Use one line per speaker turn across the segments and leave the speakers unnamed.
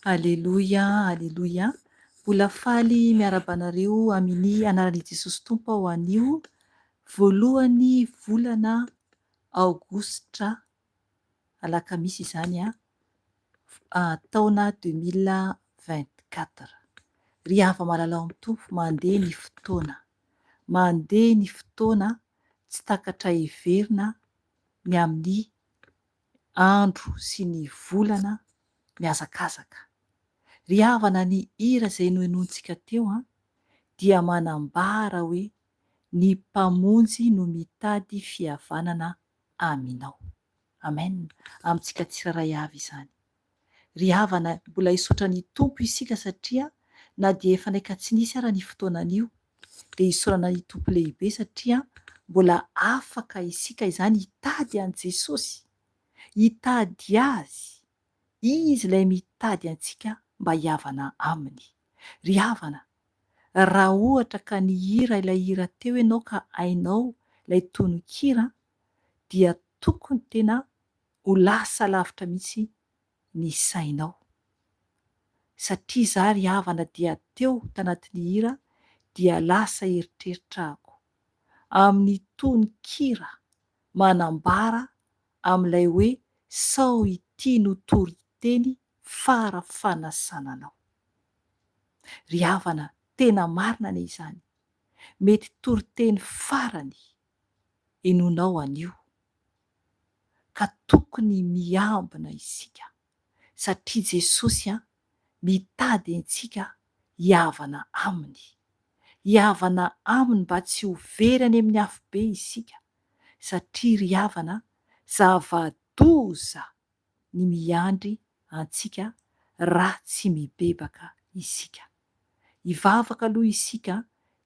Aleloia, aleloia. Mbola faly miarahaba anareo amin'ny anaran'i Jesosy Tompo aho anio, voalohany volana aogositra, alakamisy izany an, taona 2024. Ry hava-malala ao amin'ny Tompo, mandeha ny fotoana. Mandeha ny fotoana, tsy takatra heverina ny amin'ny andro sy ny volana mihazakazaka. Ry havana ny hira izay nohenointsika teo an, dia manambara hoe ny Mpamonjy no mitady fihavanana aminao. Amen. Amintsika tsirairay avy izany. Ry havana, mbola hisaotra ny Tompo isika satria na dia efa naika tsy nisy ara ny fotoana anio, dia isaorana ny Tompo lehibe satria mbola afaka isika izany hitady an'i Jesosy, hitady Azy, Izy ilay mitady antsika mba hihavana Aminy. Ry havana, raha ohatra ka nihira ilay hira teo ianao ka hainao ilay tononkira dia tokony tena ho lasa lavitra mihitsy ny sainao. Satria za ry havana dia teo tanatin'ny hira dia lasa eritreritrako amin'ny tononkira manambara amin'ilay hoe sao ity no toriteny fara fanasana anao. Ry havana tena marina anie izany. Mety toriteny farany henoinao anio. Ka tokony miambina isika satria Jesosy an mitady antsika hihavana Aminy. Hihavana Aminy mba tsy ho very any amin'ny afobe isika satria ry havana zava-doza ny miandry antsika raha tsy mibebaka isika. Hivavaka aloha isika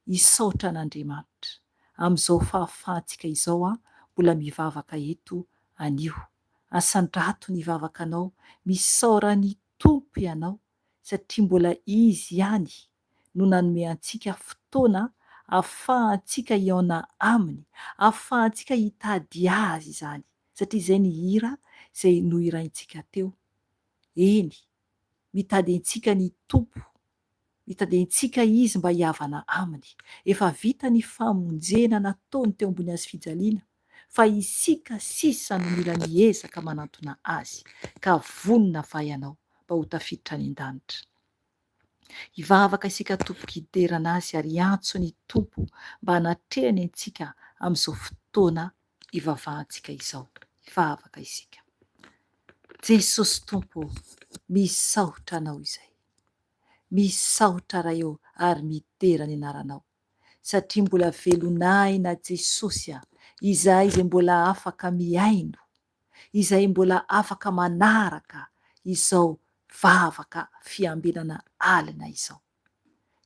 hisaotra an'Andriamanitra amin'izao fahafahantsika izao mbola mivavaka eto anio. Asandrato ny vavakanao, misaora ny Tompo ianao satria mbola Izy ihany no nanome antsika fotoana afahantsika hihaona Aminy, afahantsika hitady Azy izany satria izay ny hira izay nohiraintsika teo. Eny, mitady antsika ny Tompo, mitady antsika Izy mba hihavana Aminy. Efa vita ny famonjena nataony teo ambony hazofijaliana, fa isika sisa no mila miezaka manantona Azy, ka vonona va ianao mba ho tafiditra any an-danitra? Hivavaka isika tompoko hiderana Azy ary hiantso ny Tompo mba hanatrehany antsika amin'izao fotoana ivavahantsika izao. Hivavaka isika. Jesosy Tompo ô, misaotra Anao izay. Misaotra Ray ô ary midera ny anaranao. Satria mbola velon'aina Jesosy a, izahay izay mbola afaka mihaino, izay mbola afaka manaraka izao vavaka fiambenana alina izao.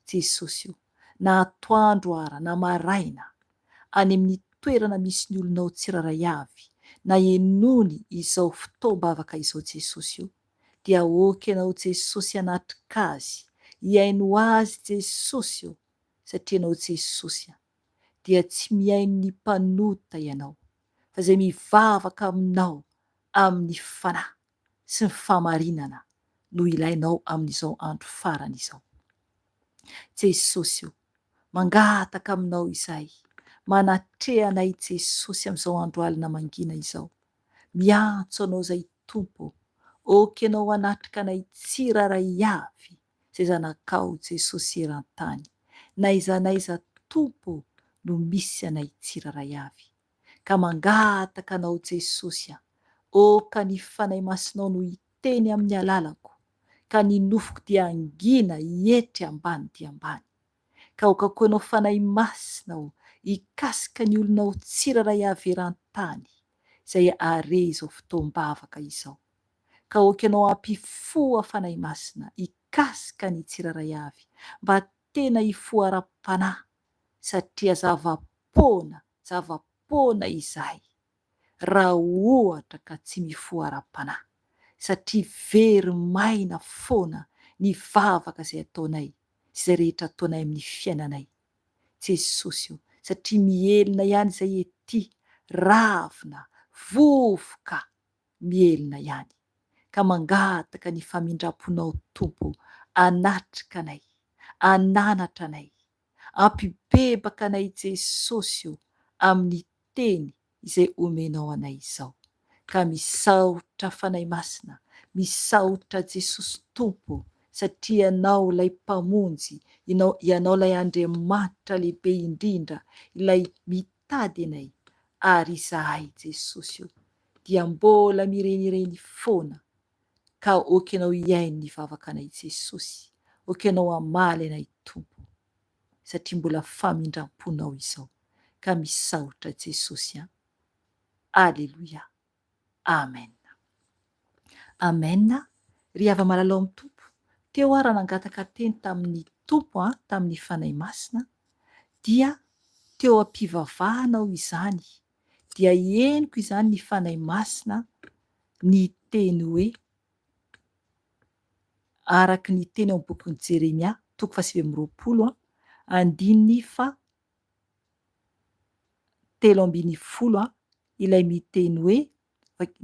Jesosy o, na atoandro ara na maraina, any amin'ny toerana misy ny olonao tsirairay avy, na henoiny izao fotoam-bavaka izao Jesosy o, dia ok Ianao Jesosy hanatrika azy, hihaino azy Jesosy o, satria Ianao Jesosy a, dia tsy mihaino ny mpanota Ianao, fa izay mivavaka Aminao amin'ny fanahy sy ny fahamarinana no ilainao amin'izao andro farany izao. Jesosy o, mangataka aminao izahay, manatreha anay Jesosy amin'izao andro alina mangina izao. Miantso anao izay Tompo, ok Ianao hanatrika anay tsirairay avy izay zanakao Jesosy eran-tany. N'aiza n'aiza Tompo no misy anay tsirairay avy. Ka mangataka anao Jesosy a, oka ny Fanahy Masinao no hiteny amin'ny alalako, ka ny nofoko dia hangina hietry ambany dia ambany. Ka aoka koa Ianao Fanahy Masina o, hikasika ny olonao tsirairay avy eran-tany, izay hahare izao fotoam-bavaka izao. Ka aoka Ianao hampifoha Fanahy Masina hikasika ny tsirairay avy, mba tena hifoha ara-panahy, satria zava-poana, zava-poana izahay raha ohatra ka tsy mifoha ara-panahy, satria very maina foana ny vavaka izay ataonay sy izay rehetra ataonay amin'ny fiainanay. Jesosy o, satria mihelina ihany izay ety, ravina, vovoka, mihelina ihany. Ka mangataka ny famindram-ponao Tompo anatrika anay, ananatra anay, Ampibebaka anay Jesosy o amin'ny teny izay omenao anay izao. Ka misaotra Fanahy Masina, misaotra Jesosy Tompo satria Ianao ilay Mpamonjy, Ianao Ianao ilay Andriamanitra lehibe indrindra, ilay mitady anay, ary izahay Jesosy o dia mbola mirenireny foana. Ka ok ianao hihaino ny vavaka anay Jesosy, ok ianao hamaly anay Tompo satria mbola famindram-ponao izao ka misaotra Jesosy an! Aleloia! Amen! Amen! Ry hava-malala ao amin'ny Tompo, teo aho raha nangataka teny tamin'ny Tompo an, tamin'ny Fanahy Masina, dia teo am-pivavahana aho izany, dia henoko izany ny Fanahy Masina niteny hoe, araka ny teny ao amin'ny bokin'i Jeremia, toko fahasivy amby 20, andininy faha 13, ilay miteny hoe,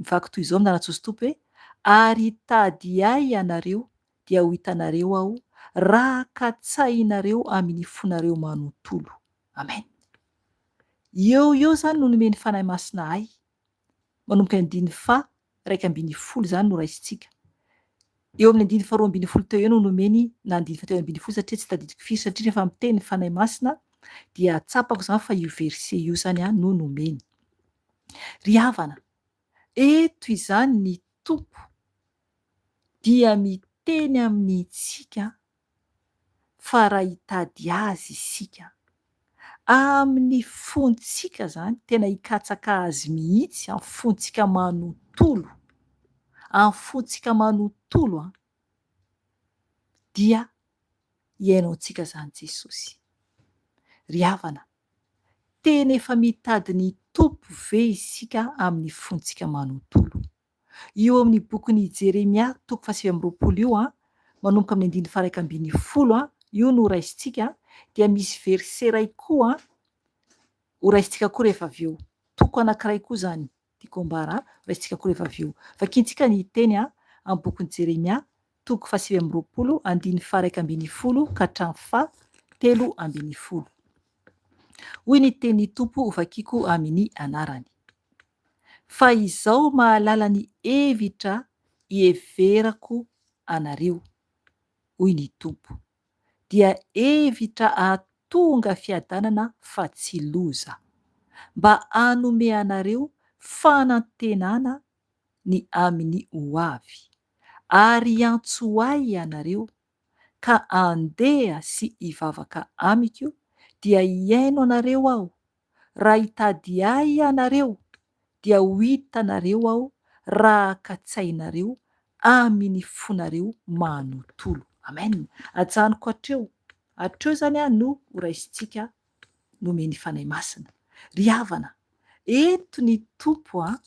mivaky toy izao amin'ny anaran-tsoso Tompo hoe, Ary hitady Ahy ianareo, dia ho hitanareo Aho, raha katsahinareo amin'ny fonareo manontolo. Amen. Eo eo izany no nomen'ny Fanahy Masina ahy. Manomboka ny andininy faha 11 izany no raisintsika. Eo amin'ny andininy faha 12 teo eo no nomeny na andininy faha 13 satria tsy tadidiko firy satria rehefa miteny ny Fanahy Masina dia tsapako izany fa io verset io izany no nomeny. Ry havana, eto izany ny Tompo dia miteny amintsika fa raha hitady Azy isika, amin'ny fontsika izany, tena hikatsaka Azy mihitsy amin'ny fontsika manontolo, amin'ny fontsika manontolo an, dia hihaino antsika izany Jesosy. Ry havana, tena efa mitady ny Tompo ve isika amin'ny fontsika manontolo? Io amin'ny bokin'i Jeremia toko faha-29 io, manomboka amin'ny andininy faha-11, io no raisintsika, dia misy verset iray koa horaisintsika koa rehefa avy eo. Toko anankiray koa izany tiako ambara, horaisintsika koa rehefa avy eo. Vakintsika ny teny amin'ny bokin'i Jeremia toko faha-29, andininy faha-11 ka hatramin'ny faha-13. Hoy ny tenin'ny Tompo hovakiko amin'ny anarany. Fa izao mahalala ny hevitra iheverako anareo, hoy ny Tompo, dia hevitra hahatonga fiadanana fa tsy loza, mba hanome anareo fanantenana ny amin'ny ho avy. Ary hiantso Ahy ianareo, ka handeha sy hivavaka amiko, dia hihaino anareo Aho, Raha hitady Ahy ianareo, dia ho hitanareo Aho raha katsahinareo amin'ny fonareo manontolo. Amen. Ajanoko hatreo. Hatreo izany no horaisintsika nomen'ny Fanahy Masina. Ry havana, eto ny Tompo an,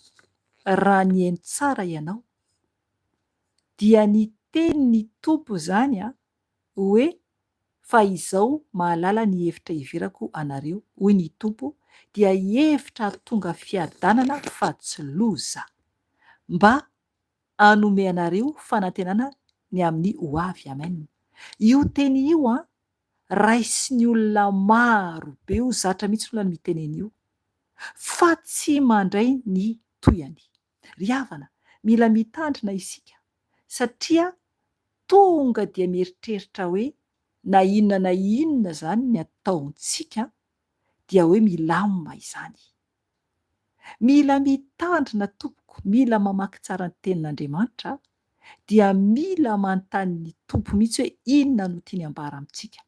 raha nihaino tsara ianao, dia niteny ny Tompo izany an, hoe, Fa izao mahalala ny hevitra iheverako anareo, hoy ny Tompo, dia hevitra hahatonga fiadanana fa tsy loza, mba hanome anareo fanantenana ny amin'ny ho avy. Amen. Io teny io an, raisin'ny olona maro be io, zatra mihitsy ny olona ny miteny an'io, fa tsy mandray ny tohiny. Ry havana, mila mitandrina isika, satria tonga dia mieritreritra hoe na inona na inona izany ny ataontsika dia hoe milamina izany. Mila mitandrina tompoko, mila mamaky tsara ny tenin'Andriamanitra dia mila manontany ny Tompo mihitsy hoe inona no tiany ambara amintsika.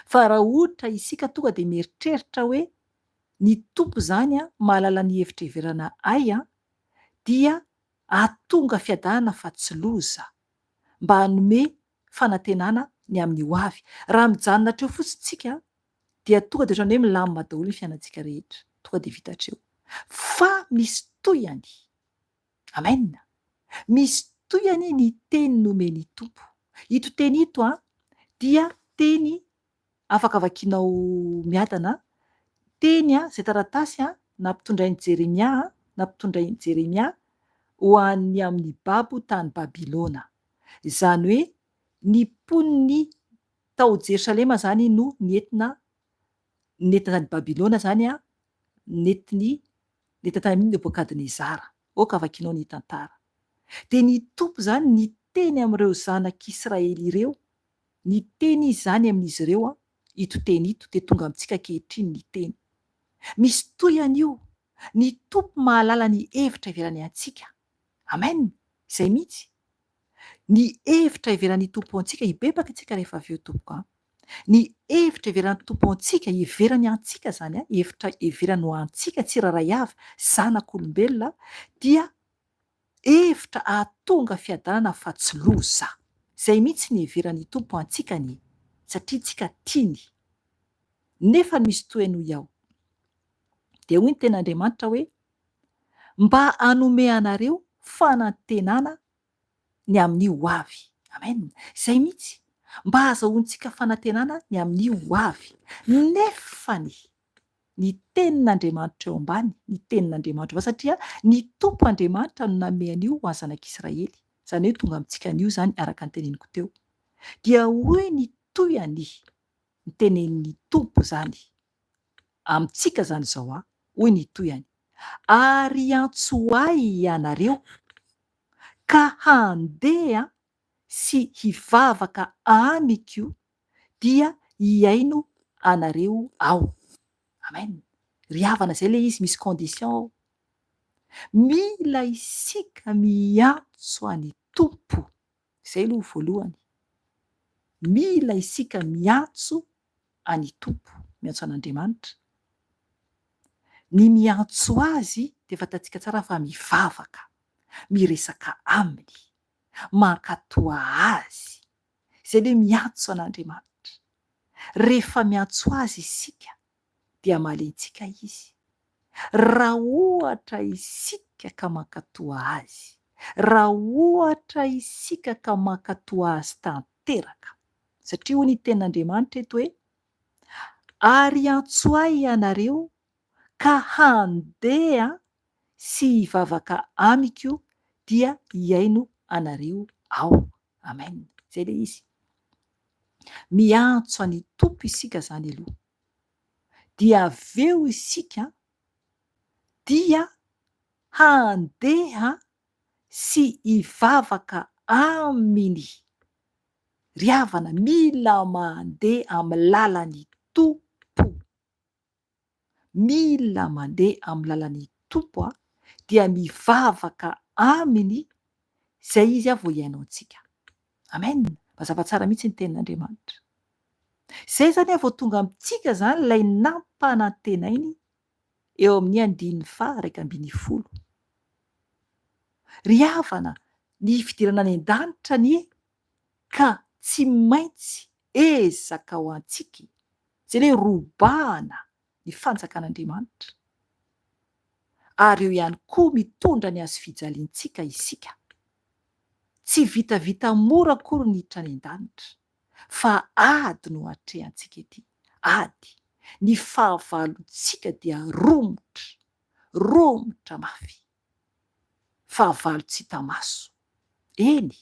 Fa raha ohatra isika tonga dia mieritreritra hoe ny Tompo izany mahalala ny hevitra heverana ahy dia hahatonga fiadanana fa tsy loza, mba hanome fanantenana ny amin'ny ho avy. Raha mijanona hatreo fotsiny tsika dia tonga dia ohatran'ny hoe milamina daholo ny fiainantsika rehetra, tonga dia vita hatreo. Fa misy tohiny. Amen! Misy tohiny ny teny nomen'ny Tompo. Ito teny ito dia teny Afaka vakianao miadana teny izay taratasy nampitondrain'i Jeremia nampitondrain'i Jeremia ho an'ny amin'ny babo tany Babylona. Izany hoe ny mponin'ny tao Jerosalema izany no nentina nentina tany Babylona izany nentiny nentina tany amin'i Nebokadnezara. Aoka vakianao ny tantara. Dia ny Tompo izany niteny amin'ireo zanak'Israely ireo Niteny izy izany amin'izy ireo an, ito teny ito dia tonga amintsika ankehitriny ny teny. Misy toy an'io, ny Tompo mahalala ny hevitra ivelany antsika. Amen! Izay mihitsy. Ny hevitra ivelan'ny Tompo antsika, hibebaka isika rehefa avy eo tompoko an. Ny hevitra ivelan'ny Tompo antsika, iverany antsika izany an, hevitra iverany ho antsika tsirairay avy, zanak'olombelona, dia hevitra hahatonga fiadanana fa tsy loza. Izay mihitsy ny iveran'ny Tompo antsika anie, satria tsika tiany. Nefa misy tohiny hoy aho. Dia hoy ny tenin'Andriamanitra hoe, Mba hanome anareo fanantenana ny amin'ny ho avy. Amen. Izay mihitsy. Mba hahazahoantsika fanantenana ny amin'ny ho avy. Nefany ny tenin'Andriamanitra eo ambany, ny tenin'Andriamanitra eo ambany, satria ny Tompo Andriamanitra no nanome an'io ho an'ny zanak'Israely. Izany hoe tonga amintsika an'io izany araka ny teneniko teo. Dia hoy ny tohiny, ny tenenin'ny Tompo izany amintsika izany izao an, hoy ny tohiny, ary hiantso ahy ianareo, ka handeha sy hivavaka amiko dia hihaino anareo aho. Amen. Ry havana izay ilay izy misy condition ao. Mila isika miantso an'i Tompo. Izay aloha voalohany. Mila isika miantso an'i Tompo, miantso an'Andriamanitra. Ny miantso Azy dia fantatsika tsara fa mivavaka, miresaka Aminy, mankatoa Azy. Izay ilay hoe miantso an'Andriamanitra. Rehefa miantso Azy isika dia hamaly antsika Izy. Raha ohatra isika ka mankatoa Azy, raha ohatra isika ka mankatoa Azy tanteraka. Satria hoy ny tenin'Andriamanitra eto hoe, Ary hiantso Ahy ianareo ka handeha sy hivavaka Amiko dia hihaino anareo Aho. Amen. Izay ilay izy. Miantso an'i Tompo isika izany aloha. Dia avy eo isika dia handeha sy hivavaka Aminy. Ry havana, mila mandeha amin'ny lalan'ny Tompo. Mila mandeha amin'ny lalan'ny Tompo dia mivavaka Aminy izay Izy vao hihaino antsika. Amen! Mazava tsara mihitsy ny tenin'Andriamanitra. Izay izany vao tonga amintsika izany ilay nampanantenainy eo amin'ny andininy faha 11. Ry havana, ny fidirana any an-danitra anie ka tsy maintsy ezaka ho antsika e! Izay ilay robahana ny fanjakan'Andriamanitra. Ary eo ihany koa mitondra ny hazofijaliantsika isika. Tsy vitavita mora akory ny hiditra any an-danitra, fa ady no atrehantsika ety, ady. Ny fahavalontsika dia romotra, romotra mafy. Fahavalo tsy hita maso. Eny,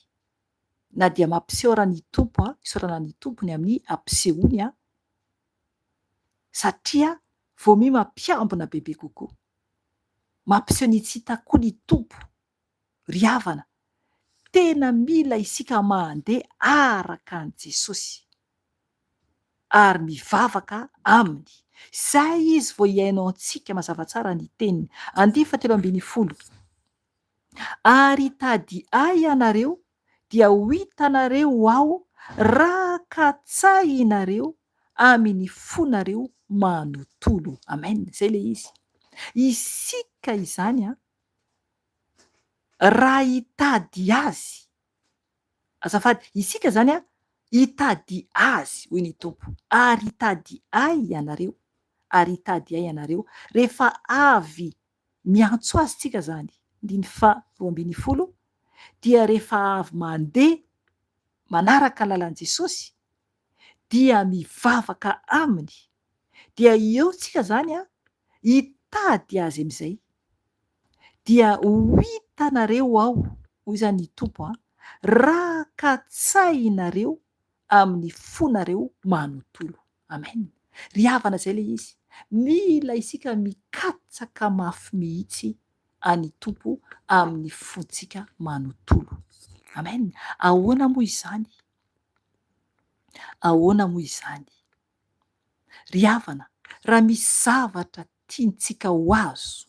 na dia mampiseho ara ny Tompo a, isaorana ny Tompo ny amin'ny ampisehoany a, satria vao miha mampiambina bebe kokoa. Mampiseho ny tsy hita koa ny Tompo. Ry havana, tena mila isika mandeha araka an'i Jesosy ary mivavaka Aminy. Izay Izy vao hihaino antsika mazava tsara ny Teniny. Andiany fahatelo ambin'ny folo. Ary hitady Ahy ianareo, dia ho hitanareo Aho raha katsahinareo amin'ny fonareo manontolo. Amen. Izay ilay izy. Isika izany an, raha hitady Azy, azafady, isika izany an, hitady Azy, hoy ny Tompo, ary hitady Ahy ianareo, ary hitady Ahy ianareo, rehefa avy miantso Azy tsika izany, andininy faha 12, dia rehefa avy mandeha manaraka ny lalan'i Jesosy, dia mivavaka Aminy, dia eo tsika izany an, hitady Azy amin'izay, dia ho hitanareo Aho, hoy izany ny Tompo an, raha katsahinareo amin'ny fonareo manontolo. Amen. Ry havana izay ilay izy. Mila isika mikatsaka mafy mihitsy an'i Tompo amin'ny fontsika manontolo. Amen. Ahoana moa izany? Ahoana moa izany? Ry havana, raha misy zavatra tiantsika ho azo,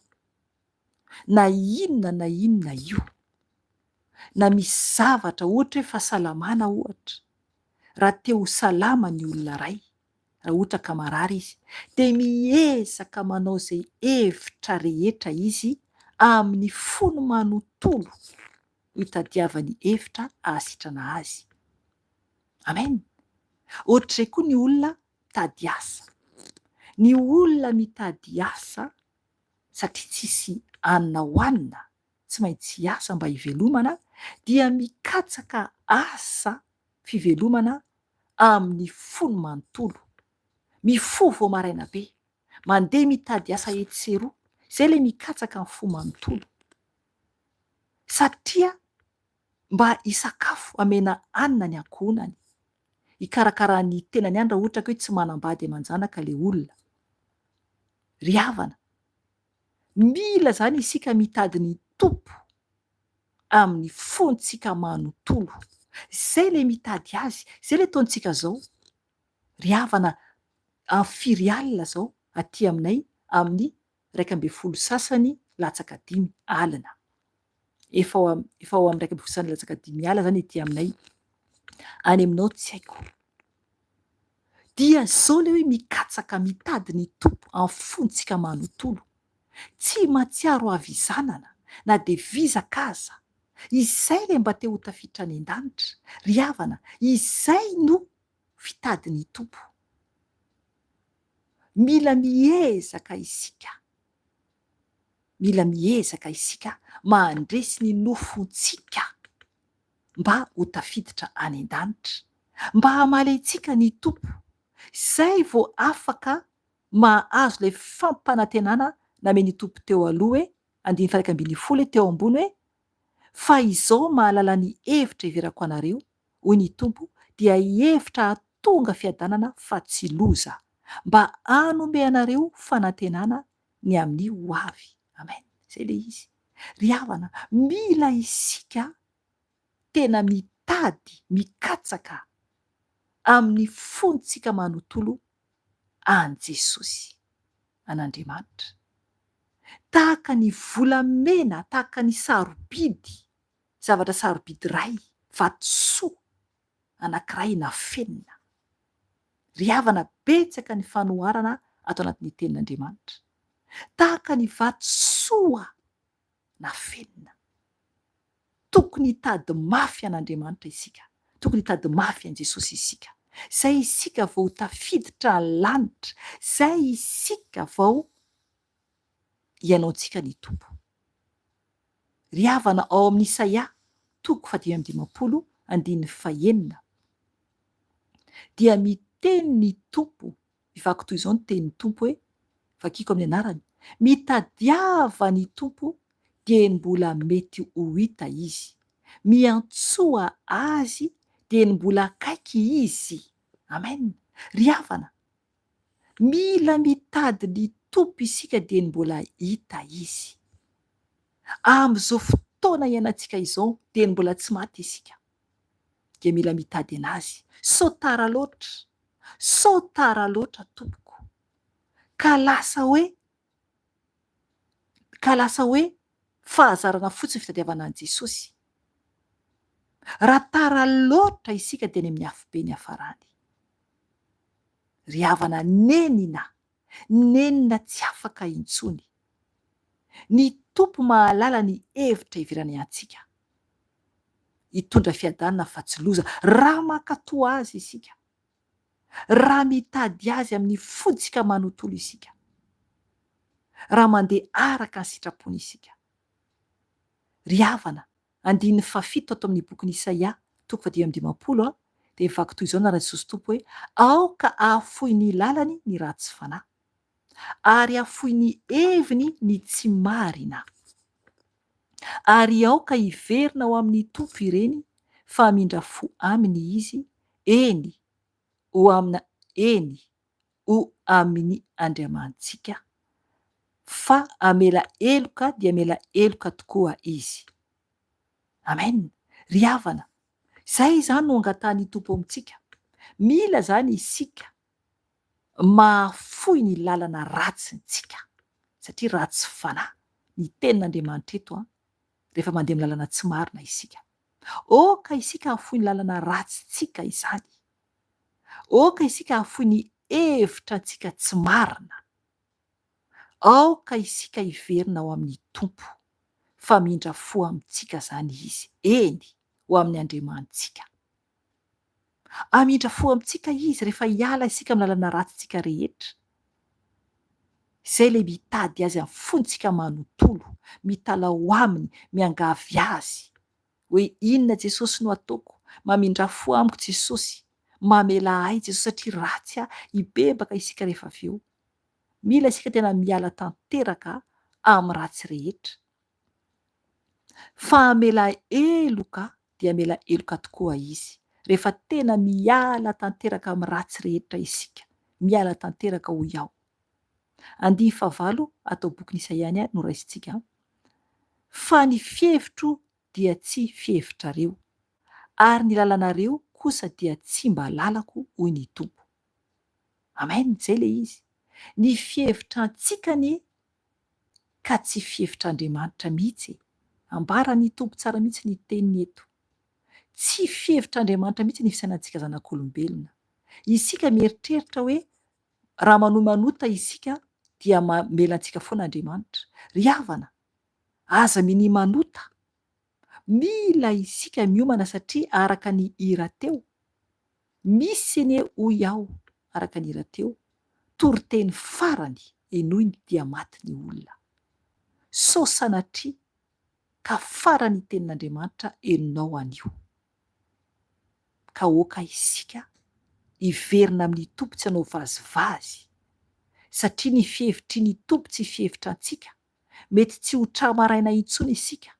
na inona na inona io. Na misy zavatra, ohatra hoe fahasalamana ohatra, raha te ho salama ny olona iray, raha ohatra ka marary izy, dia miezaka manao izay hevitra rehetra izy amin'ny fony manontolo no itadiavany hevitra hahasitrana azy. Amen! Ohatr'izay koa ny olona mitady asa. Ny olona mitady asa satria tsisy hanina hohanina, tsy maintsy hiasa mba hivelomana, dia mikatsaka asa fivelomana amin'ny fony manontolo. Mifoha vao maraina be, mandeha mitady asa etsy sy eroa, izay ilay mikatsaka ny fo manontolo. Satria mba hisakafo hamena hanina ny ankohonany, hikarakara ny tenany ihany raha ohatra ka hoe tsy manambady aman-janaka ilay olona. Ry havana, mila izany isika mitady ny Tompo amin'ny fontsika manontolo. Izay ilay mitady Azy, izay ilay ataontsika izao. Ry havana, amin'ny firy alina izao aty aminay amin'ny 11 sasany latsaka dimy alina. Efa ao efa ao amin'ny 11 sasany latsaka dimy alina izany ety aminay. Any aminao tsy haiko. Dia izao ilay hoe mikatsaka mitady ny Tompo amin'ny fontsika manontolo. Tsy mahatsiaro havizanana na dia vizaka aza. Izay ilay mba te ho tafiditra any an-danitra. Ry havana, izay no fitady ny Tompo. Mila miezaka isika, mila miezaka isika mandresy ny nofontsika mba ho tafiditra any an-danitra, mba hamaly antsika ny Tompo, izay vao afaka mahazo ilay fampanantenana namen'ny Tompo teo aloha hoe, andininy faha 11 hoe teo ambony hoe, Fa izao mahalala ny hevitra heverako anareo, hoy ny Tompo, dia hevitra hahatonga fiadanana fa tsy loza, mba hanome anareo fanantenana ny amin'ny ho avy. Amen. Izay ilay izy. Ry havana, mila isika tena mitady, mikatsaka amin'ny fontsika manontolo an'i Jesosy, an'Andriamanitra. Tahaka ny volamena, tahaka ny sarobidy, zavatra sarobidy iray, vatosoa anankiray nafenina. Ry havana, betsaka ny fanoharana ato anatin'ny Tenin'Andriamanitra. Tahaka ny vatosoa nafenina. Tokony hitady mafy an'Andriamanitra isika. Tokony hitady mafy an'i Jesosy isika. Izay isika vao ho tafiditra lanitra. Izay isika vao hihainoantsika ny Tompo. Ry havana, ao amin'ny Isaia, toko fahadimy amby dimampolo, andininy fahenina, dia miteny ny Tompo, mivaky toy izao ny tenin'ny Tompo hoe, vakiko amin'ny anarany, Mitadiava ny Tompo dieny mbola mety ho hita Izy, miantsoa Azy dieny mbola akaiky Izy. Amen! Ry havana, mila mitady ny Tompo isika dieny mbola hita Izy. Amin'izao fotoana iainantsika izao dieny mbola tsy maty isika dia mila mitady an'Azy. Sao tara loatra, sao tara loatra tompoko. Ka lasa hoe, ka lasa hoe fahazarana fotsiny fitadiavana an'i Jesosy. Raha tara loatra isika dia any amin'ny afobe ny hafarany. Ry havana nenina, nenina tsy afaka intsony. Ny Tompo mahalala ny hevitra iverany antsika. Hitondra fiadanana fa tsy loza raha mankatò Azy isika. Raha mitady Azy amin'ny fontsika manontolo isika. Raha mandeha araka ny sitrapony isika. Ry havana, andininy fahafito ato amin'ny bokin'i Isaia, toko fahadimy amby dimampolo, dia mivaky toy izao ny anaran'i Jesosy Tompo hoe, Aoka hahafoy ny lalany ny ratsy fanahy, ary hahafoy ny heviny ny tsy marina. Ary aoka hiverina ho amin'ny Tompo ireny, fa hamindra fo aminy Izy, eny, ho amina, eny, ho amin'ny Andriamanitsika, fa hamela heloka dia hamela heloka tokoa Izy. Amen! Ry havana, izay izany no angatahan'ny Tompo amintsika. Mila izany isika mahafoy ny lalana ratsintsika, satria ratsy fanahy ny tenin'Andriamanitra eto an, rehefa mandeha amin'ny lalana tsy marina isika. Aoka isika hahafoy ny lalana ratsintsika izany. Aoka isika hahafoy ny hevitra antsika tsy marina. Aoka isika hiverina ao amin'ny Tompo, fa hamindra fo amintsika izany Izy, eny, ho amin'ny Andriamanitsika. Hamindra fo amintsika Izy rehefa hiala isika amin'ny lalana ratsintsika rehetra. Izay ilay mitady Azy amin'ny fontsika manontolo, mitalaho Aminy, miangavy Azy. Hoe inona Jesosy no ataoko? Mamindrà fo amiko Jesosy. Mamelà ahy Jesosy satria ratsy aho. Hibebaka isika rehefa avy eo. Mila isika tena miala tanteraka amin'ny ratsy rehetra. Fa hamela heloka dia hamela heloka tokoa Izy. Rehefa tena miala tanteraka amin'ny ratsy rehetra isika. Miala tanteraka hoy aho. Andihy fahavalo ato bokin'i Isaia ihany no raisintsika. Fa ny fihevitro dia tsy fihevitrareo, ary ny lalanareo kosa dia tsy mba lalako, hoy ny Tompo. Amen, izay ilay izy. Ny fihevitrantsika anie ka tsy fihevitr'Andriamanitra mihitsy e. Ambaran'ny Tompo tsara mihitsy ny teniny eto. Tsy fihevitr'Andriamanitra mihitsy ny fisainantsika zanak'olombelona. Isika mieritreritra hoe raha manohy manota isika dia mamela antsika foana Andriamanitra. Ry havana, aza minia manota. Mila isika miomana satria araka ny hira teo, misy anie hoy aho araka ny hira teo, toriteny farany henoiny dia maty ny olona. Sao sanatria ka farany tenin'Andriamanitra henonao anio. Ka aoka isika hiverina amin'ny Tompo tsy hanao vazivazy satria ny fihevitry ny Tompo tsy fihevitra antsika, mety tsy ho tra-maraina intsony isika.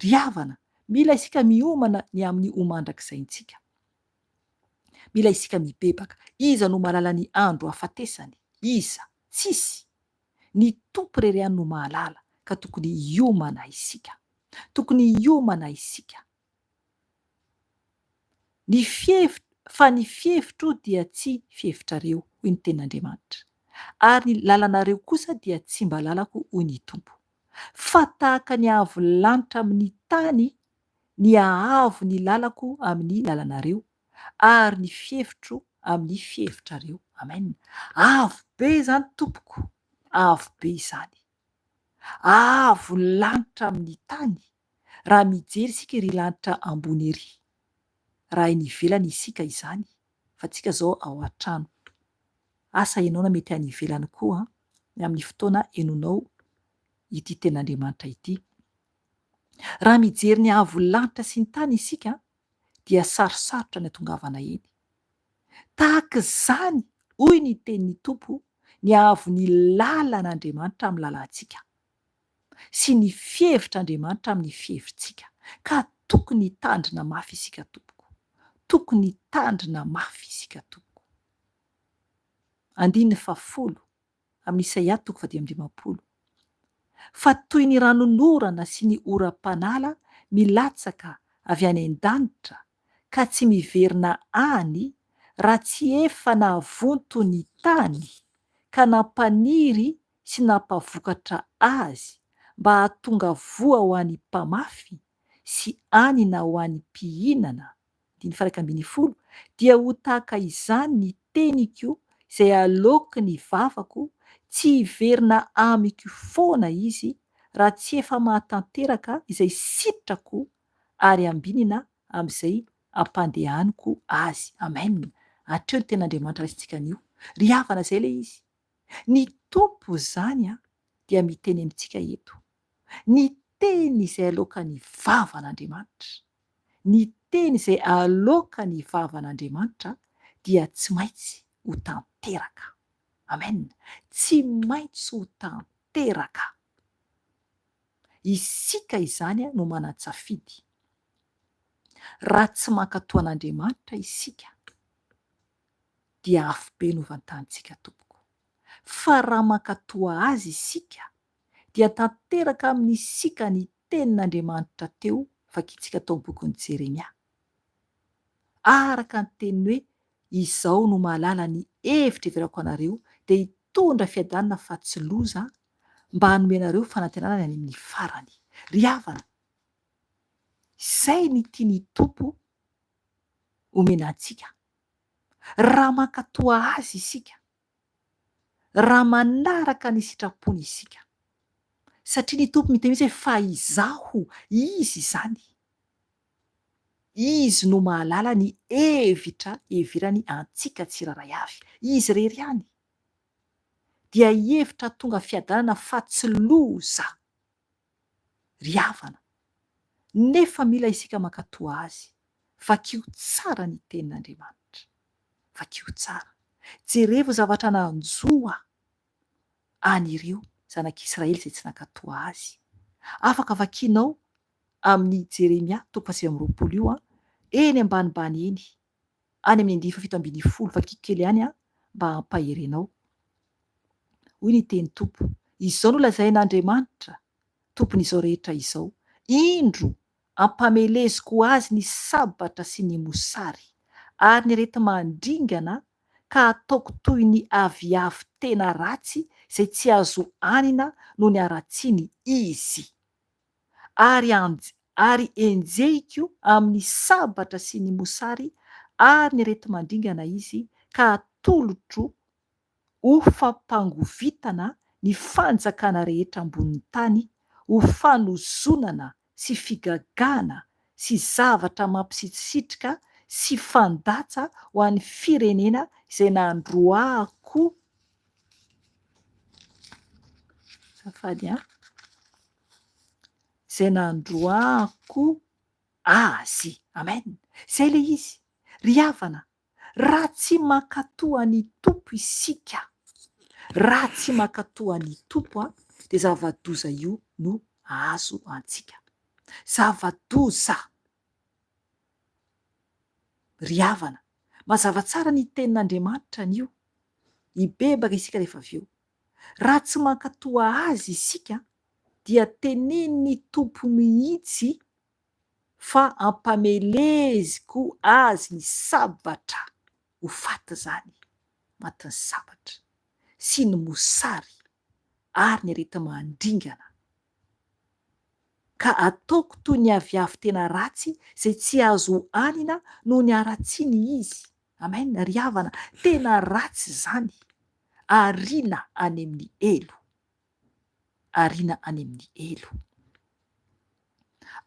Ry havana, mila isika miomana ny amin'ny ho mandrakizaintsika. Mila isika mibebaka. Iza no mahalala ny andro hahafatesany? Iza? Tsisy. Ny Tompo irery ihany no mahalala, ka tokony hiomana isika. Tokony hiomana isika. Ny fihevi-, fa ny fihevitro dia tsy fihevitrareo, hoy ny tenin'Andriamanitra, ary ny lalanareo kosa dia tsy mba lalako, hoy ny Tompo. Fa tahaka ny haavo lanitra amin'ny tany ny haavo ny lalako amin'ny lalanareo, ary ny fihevitro amin'ny fihevitrareo. Amen. Avo be izany tompoko, avo be izany. Avo lanitra amin'ny tany, raha mijery isika ery lanitra ambony ery, raha eny ivelany isika izany, fa tsika zao ao an-trano. Asa ianao na mety any ivelany koa amin'ny fotoana henonao ity tenin'Andriamanitra ity. Raha mijery ny avo lanitra sy ny tany isika dia sarosarotra ny hatongavana eny. Tahaka izany, hoy ny tenin'ny Tompo, ny haavon'ny lalan'Andriamanitra amin'ny lalantsika, sy ny fihevitr'Andriamanitra amin'ny fihevitsika. Ka tokony hitandrina mafy isika tompoko. Tokony hitandrina mafy isika tompoko. Andininy fahafolo amin'ny Isaia toko fahadimy amby dimampolo. Fa toy ny ranonorana sy ny oram-panala milatsaka avy any an-danitra ka tsy miverina any raha tsy efa nahavonto ny tany ka nampaniry sy nampavokatra azy mba hahatonga voa ho an'ny mpamafy sy anina ho an'ny mpihinana, andininy faha-11, dia ho tahaka izany ny teniko izay aloaky ny vavako, tsy hiverina amiko foana izy raha tsy efa mahatanteraka izay sitrako ary ambinina amin'izay ampandehaniko azy. Amen. Hatreo ny tenin'Andriamanitra raisintsika anio. Ry havana, izay ilay izy. Ny Tompo izany dia miteny amintsika eto. Ny teny izay aloakan'ny vavan'Andriamanitra, ny teny izay aloakan'ny vavan'Andriamanitra dia tsy maintsy ho tanteraka. Amen. Tsy maintsy ho tanteraka. Isika izany no manan-tsafidy. Raha tsy mankatò an'Andriamanitra isika dia afobe no vantanintsika tompoko. Fa raha mankatò Azy isika dia tanteraka amin'isika ny tenin'Andriamanitra teo vakintsika tao amin'ny bokin'i Jeremia. Araka ny teniny hoe Izaho no mahalala ny hevitra iverako anareo dia hitondra fiadanana fa tsy loza mba hanome anareo fanantenana ny any amin'ny farany. Ry havana! Izay ny tian'ny Tompo omena antsika. Raha mankatoa Azy isika, raha manaraka ny sitrapony isika. Satria ny Tompo miteny mihitsy hoe fa Izaho, Izy izany. Izy no mahalala ny hevitra heverany antsika tsirairay avy. Izy irery ihany. Dia hevitra tonga fiadanana fa tsy loza. Ry havana, nefa mila isika mankatoa Azy. Vakio tsara ny Tenin'Andriamanitra. Vakio tsara. Jerevo zavatra nanjo an'ireo zanak'Israely izay tsy nankatoa Azy. Afaka vakianao amin'ny Jeremia toko fahasivy amby 20 io, eny ambanimbany eny, any amin'ny andininy fahafito 17, vakiko kely ihany mba hampahery anao. Hoy ny teny Tompo, Izao no lazain'Andriamanitra, Tompon'izao rehetra izao, Indro, ampameleziko ho azy ny sabatra sy ny mosary, ary ny areti-mandringana, ka hataoko toy ny aviavy tena ratsy izay tsy azo hanina noho ny haratsiany izy. Ary ary enjehiko amin'ny sabatra sy ny mosary ary ny areti-mandringana izy, ka hatolotro ho fampangovitana ny fanjakana rehetra ambonin'ny tany, ho fanozonana sy figagana sy zavatra mampisitisitrika sy fandatsa ho an'ny firenena izay nandroahako Azafady an. Izay nandroahako azy. Amen. Izay ilay izy. Ry havana, Raha tsy mankatò an'i Tompo isika, raha tsy mankatò an'i Tompo dia zava-doza io no hahazo antsika. Zava-doza! Ry havana, mazava tsara ny tenin'Andriamanitra anio. Hibebaka isika rehefa avy eo. Raha tsy mankatò Azy isika dia tenenin'ny Tompo mihitsy fa ampameleziko azy ny sabatra, ho faty izany, matin'ny sabatra, sy ny mosary ary ny areti-mandringana, ka ataoko toy ny aviavy tena ratsy izay tsy azo hanina noho ny haratsiany izy. Amen, ry havana, tena ratsy izany, ariana any amin'ny helo. Ariana any amin'ny helo.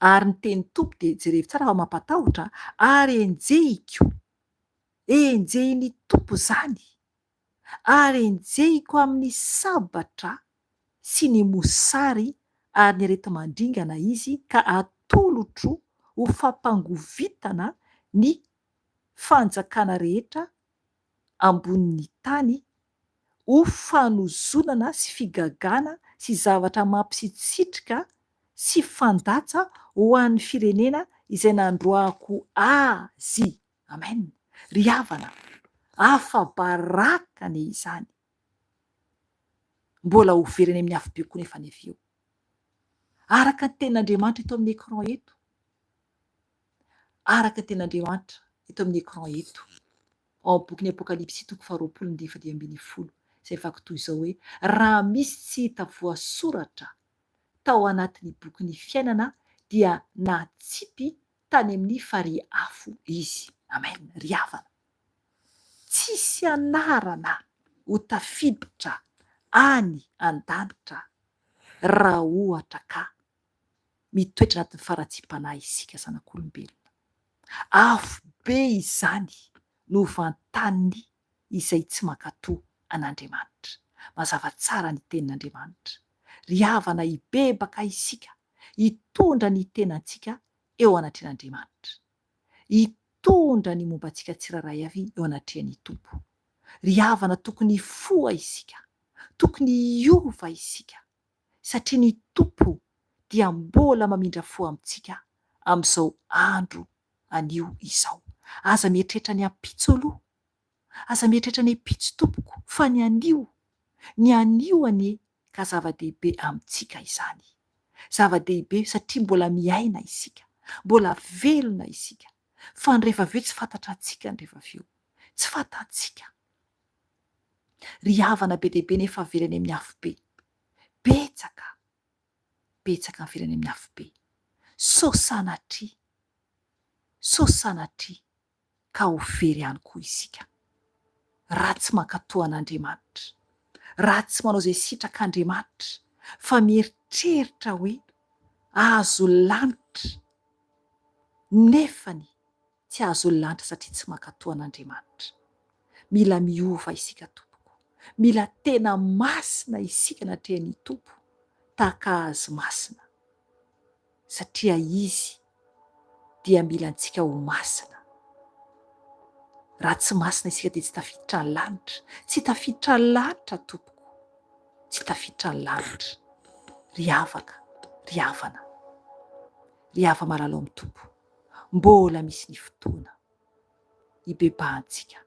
Ary ny teny Tompo dia jerevo tsara fa mampatahotra, ary enjehiko, enjehin'ny Tompo izany, ary enjehiko amin'ny sabatra sy ny mosary ary ny areti-mandringana izy ka atolotro ho fampangovitana ny fanjakana rehetra ambonin'ny tany ho fanozonana sy figagana sy zavatra mampisitisitrika sy fandatsa ho an'ny firenena izay nandroahako azy. Amen. Ry havana, afa-baraka anie izany. Mbola ho very any amin'ny afobe koa nefa ny avy eo. Araka ny tenin'Andriamanitra eto amin'ny écran eto. Araka ny tenin'Andriamanitra eto amin'ny écran eto. Ao amin'ny bokin'ny Apokalypsy toko faharoapolo andininy fahadimy 12, izay vaky toy izao hoe, Raha misy tsy hita voasoratra tao anatin'ny bokin'ny fiainana dia natsipy tany amin'ny farihy afo izy. Amen. Ry havana, tsisy anarana ho tafiditra any an-danitra raha ohatra ka mitoetra anatin'ny faharatsiam-panahy isika zanak'olombelona. Afo be izany no vantaniny izay tsy mankatò an'Andriamanitra. Mazava tsara ny tenin'Andriamanitra. Ry havana hibebaka isika, hitondra ny tenantsika eo anatrehan'Andriamanitra. Hitondra ny momba antsika tsirairay avy eo anatrehan'ny Tompo. Ry havana tokony hifoha isika, tokony hiova isika. satria ny Tompo dia mbola mamindra fo amintsika amin'izao andro anio izao. Aza mieritreritra ny ampitso aloha, aza mieritreritra ny ampitso tompoko fa ny anio, ny anio anie ka zava-dehibe amintsika izany. Zava-dehibe satria mbola miaina isika, mbola velona isika, fa ny rehefa avy eo tsy fantatrantsika ny rehefa avy eo, tsy fantantsika. Ry havana be dia be nefa very any amin'ny afobe. Betsaka, betsaka ny very any amin'ny afobe. Sao sanatria. Sao sanatria ka ho very ihany koa isika raha tsy mankatò an'Andriamanitra, raha tsy manao izay sitrak'Andriamanitra fa mieritreritra hoe azo lanitra nefany tsy azo lanitra satria tsy mankatò an'Andriamanitra. Mila miova isika tompoko. Mila tena masina isika anatrehan'ny Tompo tahaka Azy masina satria Izy dia mila antsika ho masina. Raha tsy masina isika dia tsy tafiditra ny lanitra. Tsy tafiditra ny lanitra tompoko. Tsy tafiditra ny lanitra. Ry havaka, ry havana, ry hava-malala ao amin'ny Tompo, mbola misy ny fotoana hibebahantsika.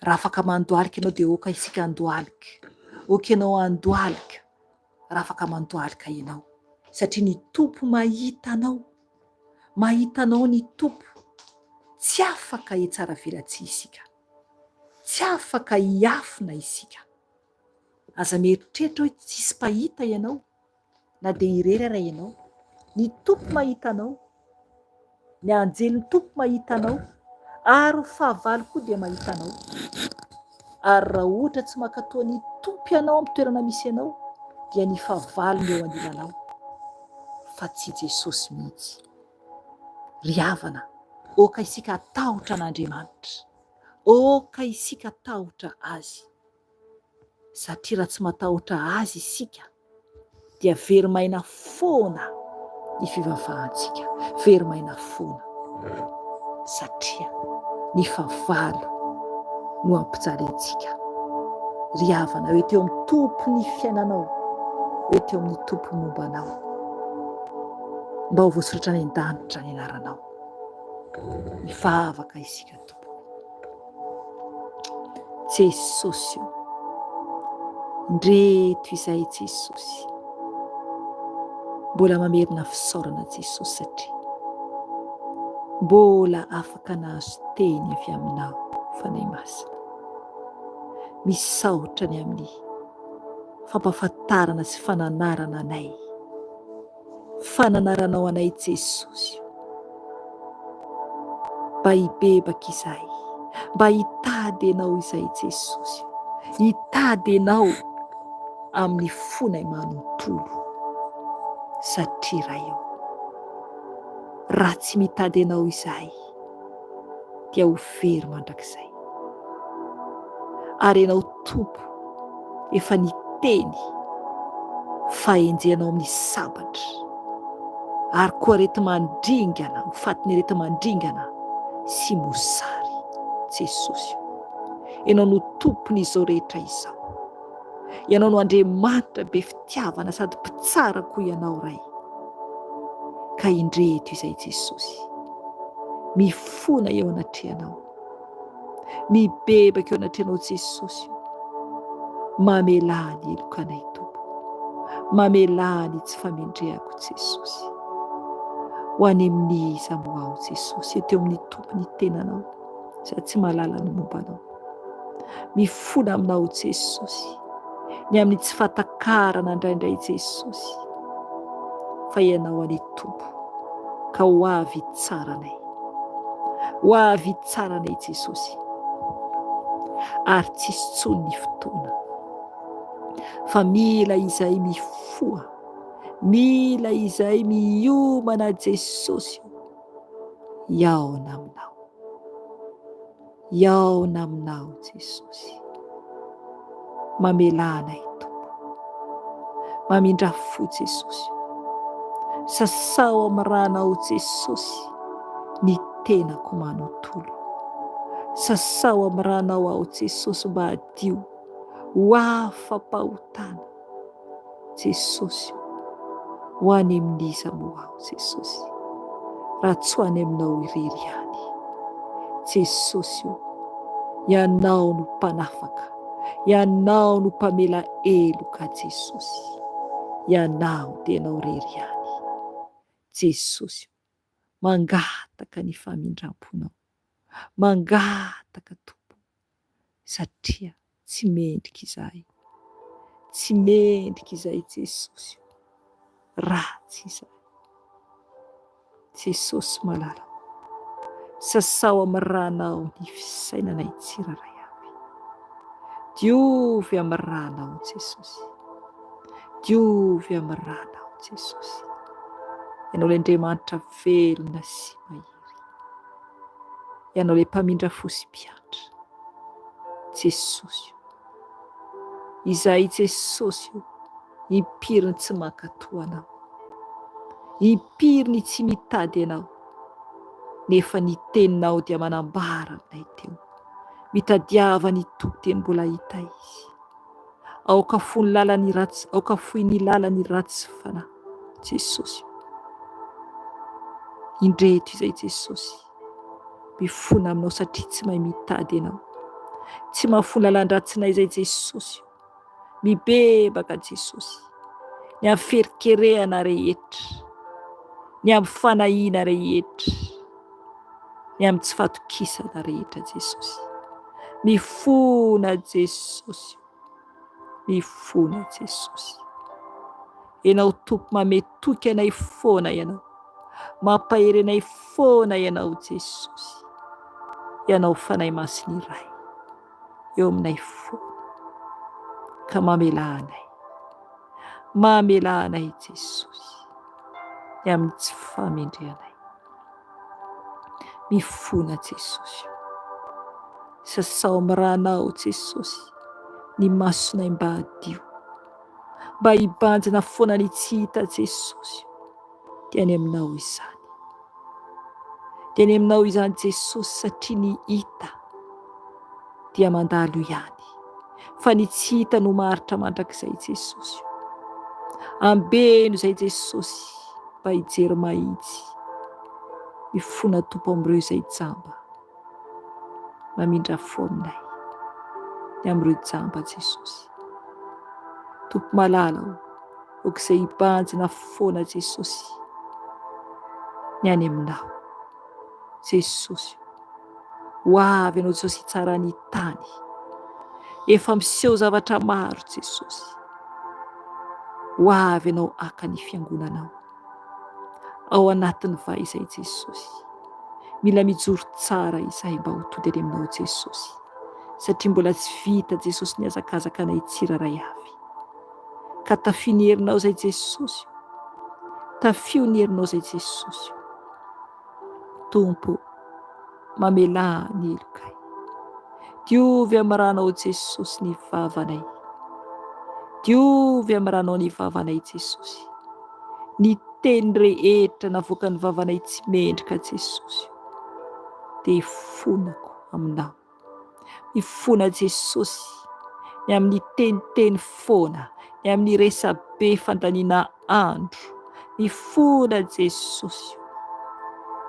Raha afaka mandohalika ianao dia oka isika handohalika. Oka ianao handohalika raha afaka mandohalika ianao. Satria ny Tompo mahita anao. Mahita anao ny Tompo. Tsy afaka hitsaravelatsihy isika. Tsy afaka hiafina isika. Aza mieritreritra hoe tsisy mpahita ianao. Na dia irery ara ianao. Ny Tompo mahita anao. Ny anjelin'ny Tompo mahita anao. Ary ny fahavalo koa dia mahita anao. Ary raha ohatra tsy mankatoa ny Tompo ianao amin'ny toerana misy anao, dia ny fahavalo no eo anilanao, fa tsy Jesosy mihitsy. Ry havana, aoka isika hatahotra an'Andriamanitra. Aoka isika hatahotra Azy. Satria raha tsy matahotra Azy isika, dia very maina foana ny fivavahantsika, very maina foana, satria ny fahavalo no ampijalintsika. Ry havana, eo teo amin'ny Tompo ny fiainanao, eo teo amin'ny Tompo momba anao, mba ho voasoratra any an-danitra ny anaranao. Mivavaka isika Tompoko. Jesosy o! Ndreto izay Jesosy. Mbola mamerina fisaorana Jesosy satria mbola afaka nahazo teny avy aminao Fanahy Masina. Misaotra ny amin'ny fampahafantarana sy fananarana anay. Fananaranao anay Jesosy o. Mba hibebaka izahay, mba hitady Anao izahay Jesosy o. Hitady Anao amin'ny fonay manontolo. Satria Ray o, raha tsy mitady Anao izahay dia ho very mandrakizay. Ary Ianao Tompo efa niteny fa henjehanao amin'ny sabatra, ary koa areti-mandringana, ho fatin'ny areti-mandringana sy mosary. Jesosy o, Ianao no Tompon'izao rehetra izao. Ianao no Andriamanitra be fitiavana sady mpitsara koa Ianao Ray. Ka indreto izay Jesosy, mifona eo anatrehanao. Mibebaka eo anatrehanao Jesosy o. Mamelà ny heloka anay Tompo. Mamelà ny tsy famendrehako Jesosy. Ho any amin'iza moa aho Jesosy eto eo amin'ny Tompo ny tenanao za tsy mahalala ny momba anao. Mifona aminao Jesosy ny amin'ny tsy fahatakarana indraindray Jesosy fa ianao anie Tompo ka ho avy hitsara anay. Ho avy hitsara anay Jesosy ary tsisy intsony ny fotoana fa mila izay mifoha, mila izay miomana Jesosy o, hihaona aminao. Hihaona aminao Jesosy. Mamelà anay Tompo. Mamindrà fo Jesosy o. Sasao amin'ny rànao Jesosy ny tenako manontolo. Sasao amin'ny rànao aho Jesosy mba hadio ho afa-pahotana. Jesosy o, ho any amin'iza moa aho Jesosy, raha tsy ho any aminao irery ihany. Jesosy o, Ianao no mpanafaka, Ianao no mpamela heloka Jesosy, Ianao dia Ianao irery ihany. Jesosy o, mangataka ny famindram-ponao, mangataka Tompo satria tsy mendrika izahay, tsy mendrika izahay Jesosy o, ratsy izahay. Jesosy malala o. Sasao amin'ny ranao ny fisainanay tsirairay avy. Diovy amin'ny ranao Jesosy. Diovy amin'ny ranao Jesosy. Ianao ilay Andriamanitra velona sy mahery. Ianao ilay mpamindra fo sy mpiantra. Jesosy o. Izahay Jesosy o, impiry ny tsy mankatò Anao. Impiry ny tsy mitady Anao. Nefa ny teninao dia manambara aminay teo. Mitadiava ny Tompo dia mbola hita Izy. Aoka fohy ny lalan'ny ratsy, aoka fohy ny lalan'ny ratsy fanahy. Jesosy o. Indreto izay Jesosy. Mifona aminao satria tsy mahay mitady Ianao. Tsy mahafoy lalan-dratsinay izay Jesosy o. Mibebaka Jesosy. Ny amin'ny ferikerehana rehetra. Ny amin'ny fanahiana rehetra. Ny amin'ny tsy fatokisana rehetra Jesosy. Mifona Jesosy. Mifona Jesosy. Ianao Tompo mamehy toky anay foana Ianao. Mampahery anay foana Ianao Jesosy. Ianao Fanahy Masina iray eo aminay foana. Ka mamelà anay. Mamelà anay Jesosy. Ny amin'ny tsy fahamendrehanay. Mifona Jesosy o. Sasao amin'ny ranao Jesosy ny masonay mba hadio. Mba hibanjina foana ny tsy hita Jesosy o. Dia any aminao izany. Dia any aminao izany Jesosy satria ny hita dia mandalo ihany. Fa ny tsy hita no maharitra mandrakizay Jesosy o. Ambeno izay Jesosy mba hijery mahitsy. Mifona Tompo amin'ireo izay jamba. Mamindra fo aminay. Ny amin'ireo jamba Jesosy. Tompo malala o, aoka izay hibanjina foana Jesosy. Ny any aminao. Jesosy o. Ho avy ianao Jesosy hitsara ny tany. Efa miseho zavatra maro Jesosy. Ho avy ianao haka ny fiangonanao. Ao anatin'ny va izay Jesosy. Mila mijoro tsara izahay mba ho tody any aminao Jesosy. Satria mbola tsy vita Jesosy ny hazakazaka anay tsirairay avy. Ka tafio ny herinao izay Jesosy o. Tafio ny herinao izay Jesosy o. Tompo o, mamelà ny helokay. Diovy amin'ny ranao Jesosy ny vavanay. Diovy amin'ny ranao ny vavanay Jesosy. Ny teny rehetra navoakan'ny vavanay tsy mendrika Jesosy o, dia ifonako aminao. Mifona Jesosy ny amin'ny teniteny foana, ny amin'ny resabe fandaniana andro. Mifona Jesosy o.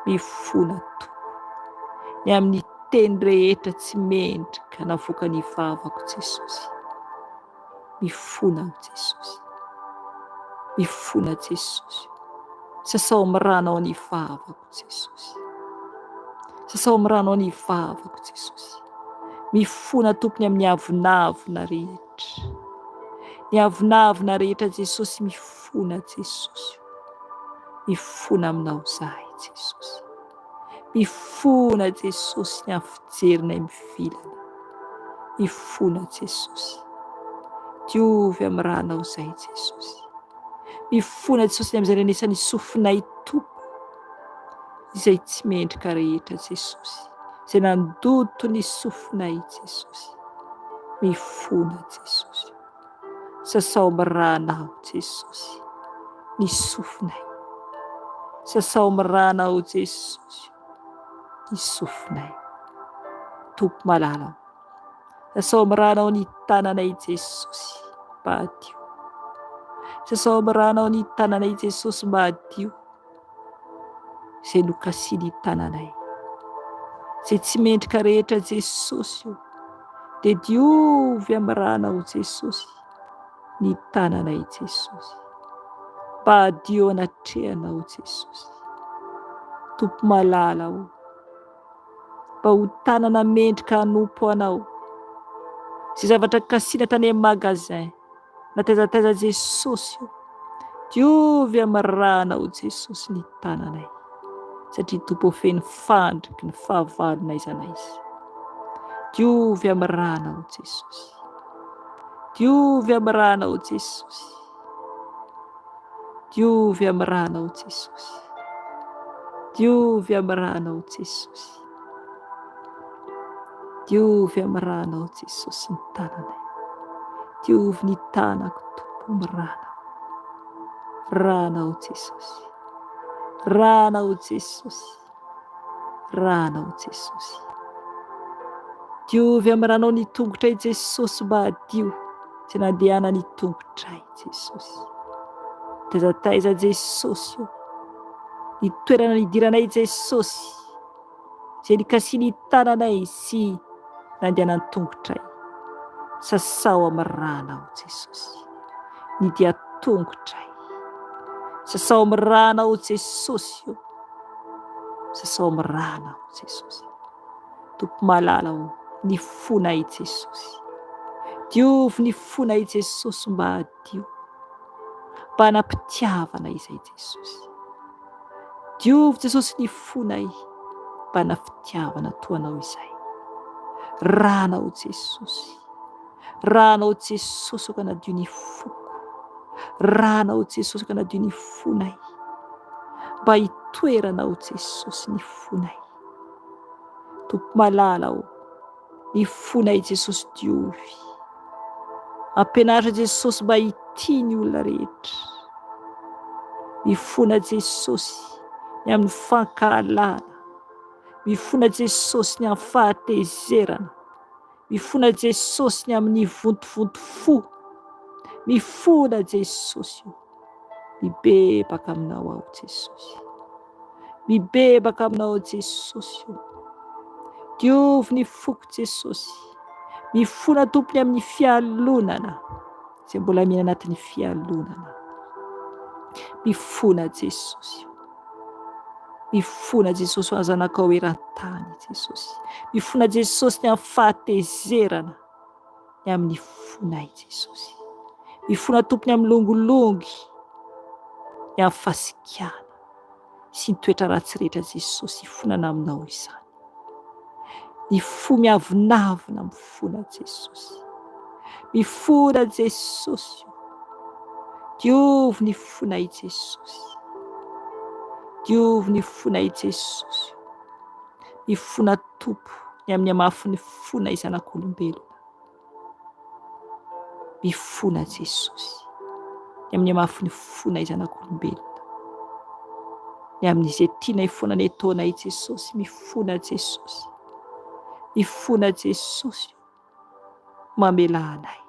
Mifona Tompo. Ny amin'ny teny rehetra tsy mendrika navoakan'ny vavako Jesosy. Mifona aho Jesosy. Mifona Jesosy. Sasao amin'ny ranao ny vavako Jesosy. Sasao amin'ny ranao ny vavako Jesosy. Mifona Tompony amin'ny avonavona rehetra. Ny avonavona rehetra Jesosy mifona Jesosy. Mifona aminao zahay Jesosy. Mifona Jesosy ny amin'ny fijerinay mivilana. Mifona Jesosy. Diovy amin'ny ranao izay Jesosy. Mifona Jesosy ny amin'izay renesan'ny sofinay Tompo. Izay tsy mendrika rehetra Jesosy. Izay nandoto ny sofinay Jesosy. Mifona Jesosy. Sasao amin'ny ranao Jesosy ny sofinay. Sasao amin'ny ranao Jesosy ny sofinay. Tompo malala o. Sasao amin'ny ranao ny tananay Jesosy mba hadio. Sasao amin'ny ranao ny tananay Jesosy mba hadio. Izay nokasihin'ny tananay. Izay tsy mendrika rehetra Jesosy o. Dia diovy amin'ny ranao Jesosy ny tananay Jesosy. Mba hadio anatrehanao Jesosy. Tompo malala o. Mba ho tanana mendrika hanompo anao. Izay zavatra kasihina tany amin'ny magasin. Na taiza taiza Jesosy o. Diovy amin'ny ranao Jesosy ny tananay. Satria Tompo ô feno fandriky ny fahavalo n'aiza n'aiza. Diovy amin'ny rànao Jesosy. Diovy amin'ny rànao Jesosy. Diovy amin'ny rànao Jesosy. Diovy amin'ny rànao Jesosy. Diovy amin'ny rànao Jesosy ny tananay. Diovy ny tanako Tompo amin'ny rànao. Rànao Jesosy. Rànao Jesosy. Rànao Jesosy. Diovy amin'ny rànao ny tongotray Jesosy mba hadio izay nandehanan'ny tongotray Jesosy. Taiza taiza Jesosy ô. Ny toerana nidiranay Jesosy. Izay nikasian'ny tananay sy nandehanan'ny tongotray. Sasao amin'ny rànao Jesosy. Ny dia tongotray. Sasao amin'ny rànao Jesosy ô. Sasao amin'ny rànao Jesosy. Tompo malala ô, ny fonay Jesosy. Diovy ny fonay Jesosy mba hadio. Mba hanam-pitiavana izay Jesosy. Diovy Jesosy ny fonay mba hana fitiavana toa Anao izay. Rànao Jesosy. Rànao Jesosy aoka hanadio ny foko. Rànao Jesosy aoka hanadio ny fonay. Mba hitoeranao Jesosy ny fonay. Tompo malala ô, ny fonay Jesosy diovy. Ampianaro Jesosy mba hitia ny olona rehetra. Mifona Jesosy ny amin'ny fankahalana. Mifona Jesosy ny amin'ny fahatezerana. Mifona Jesosy ny amin'ny vontovonto fo. Mifona Jesosy o. Mibebaka aminao aho Jesosy. Mibebaka aminao Jesosy o. Diovy ny foko Jesosy. Mifona Tompony amin'ny fialonana. Izay mbola miaina anatin'ny fialonana. Mifona Jesosy o. Mifona Jesosy ho an'ny zanakao eran-tany Jesosy. Mifona Jesosy ny amin'ny fahatezerana. Ny amin'ny fonay Jesosy. Mifona Tompony amin'ny longilongy, ny amin'ny fasikana sy ny toetra ratsy rehetra Jesosy hifonana aminao izany. Ny fo miavonavona mifona Jesosy. Mifona Jesosy o. Diovy ny fonay Jesosy. Diovy ny fonay Jesosy o. Mifona Tompo ny amin'ny hamafin'ny fonay zanak'olombelona. Mifona Jesosy ny amin'ny hamafin'ny fonay zanak'olombelona. Ny amin'izay tianay foana ny ataonay Jesosy, mifona Jesosy. Mifona Jesosy o. Mamelà anay.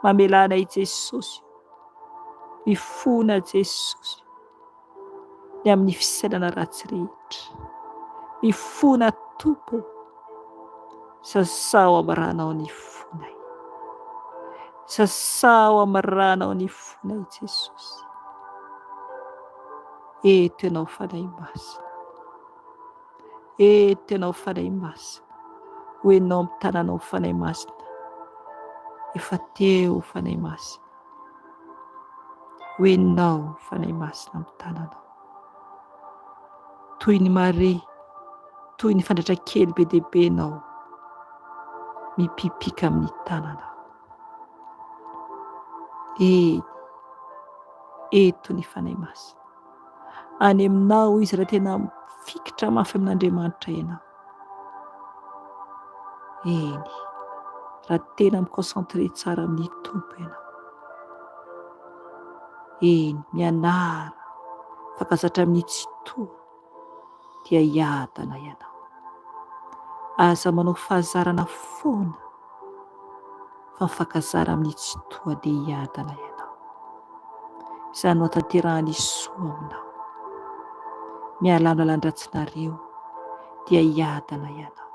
Mamelà anay Jesosy o. Mifona Jesosy o. Ny amin'ny fisainana ratsy rehetra. Mifona Tompo o. Sasao amin'ny ranao ny fonay. Sasao amin'ny ranao ny fonay Jesosy. Eto ianao Fanahy Masina. Eto ianao Fanahy Masina. Ho enao amin'ny tananao Fanahy Masina. Efa teo Fanahy Masina. Ho enao Fanahy Masina amin'ny tananao. Toy ny mare, toy ny fandratra kely be dia be ianao mipipika amin'ny tananao. Eny, eto ny Fanahy Masina. Any aminao izy raha tena mifikitra mafy amin'Andriamanitra ianao. Eny, raha tena mi-concentrer tsara amin'ny Tompo ianao. Eny, mianara mifankazatra amin'ny Tsitoha dia hiadana ianao. Aza manao fahazarana foana fa mifankazara amin'ny Tsitoha dia hiadana ianao. Izany no hahatanterahan'ny soa aminao. Mialà amin'ny lalan-dratsinareo dia hiadana ianao.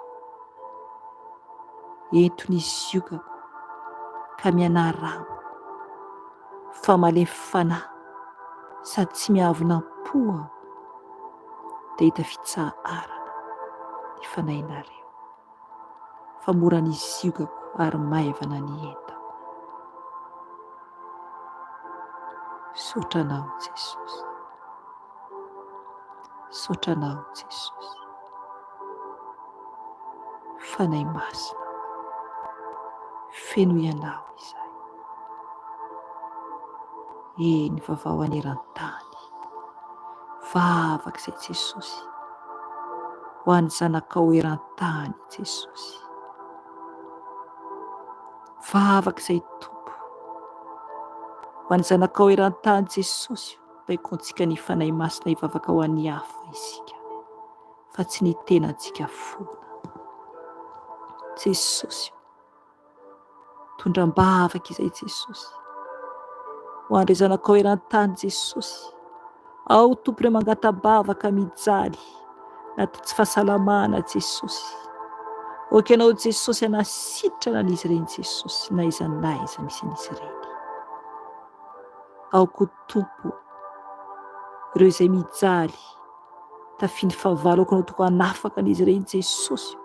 Ento ny ziogako ka mianara amiko fa malemy fanahy sady tsy miavona am-po aho dia hita fitsaharana ny fanahinareo fa mora ny ziogako ary maivana ny entako. Misaotra anao Jesosy. Misaotra Anao Jesosy. Fanahy Masina, fenoy Anao izahay. Eny, vavao haneran-tany. Vavaka izay Jesosy. Ho an'ny zanakao eran-tany Jesosy. Vavaka izay Tompo. Ho an'ny zanakao eran-tany Jesosy. Baikointsika ny Fanahy Masina hivavaka ho an'ny hafa isika fa tsy ny tenantsika foana. Jesosy o! Tondram-bavaka izay Jesosy. Ho an'ireo zanakao eran-tany Jesosy. Ao Tompo ireo mangata-bavaka mijaly anaty tsy fahasalamana Jesosy. Ok Ianao Jesosy hanasitrana an'izy ireny Jesosy na aiza na aiza misy an'izy ireny. Ao koa Tompo ireo izay mijaly tafian'ny fahavalo aoka Ianao Tompo hanafaka an'izy ireny Jesosy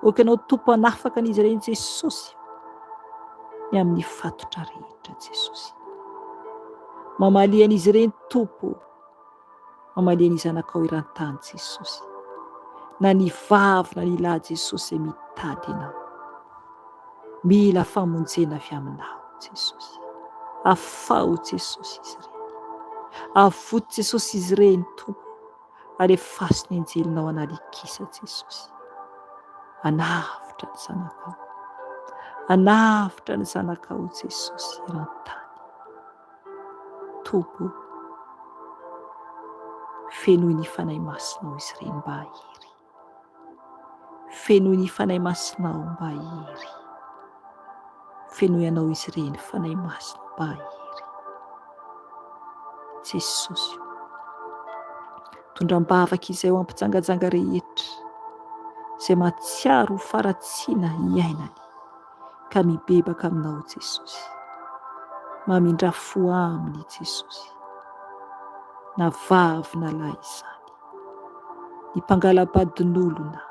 aoka Ianao Tompo hanafaka an'izy ireny Jesosy ny amin'ny fatotra rehetra Jesosy mamalia an'izy ireny Tompo Mamalia ny zanakao eran-tany Jesosy. Na ny vavy na ny lahy Jesosy izay mitady Anao. Mila famonjena avy aminao Jesosy. Afaho Jesosy izy ireny. Avoty Jesosy izy ireny Tompo. Alefaso ny anjelinao analikisa Jesosy. Anavotra ny zanakao. Anavotra ny zanakao Jesosy eran-tany. Tompo o, fenoy ny Fanahy Masinao izy ireny mba hahery. Fenoy ny Fanahy Masinao mba hahery. Fenoy anao izy ireny Fanahy Masina mba hahery. Jesosy o, tondram-bavaka izay ho ampijangajanga rehetra izay mahatsiaro ho faharatsiana iainany. ka mibebaka aminao Jesosy. Mamindrà fo aminy Jesosy. Na vavy na lahy izany. Ny mpangala-badin'olona,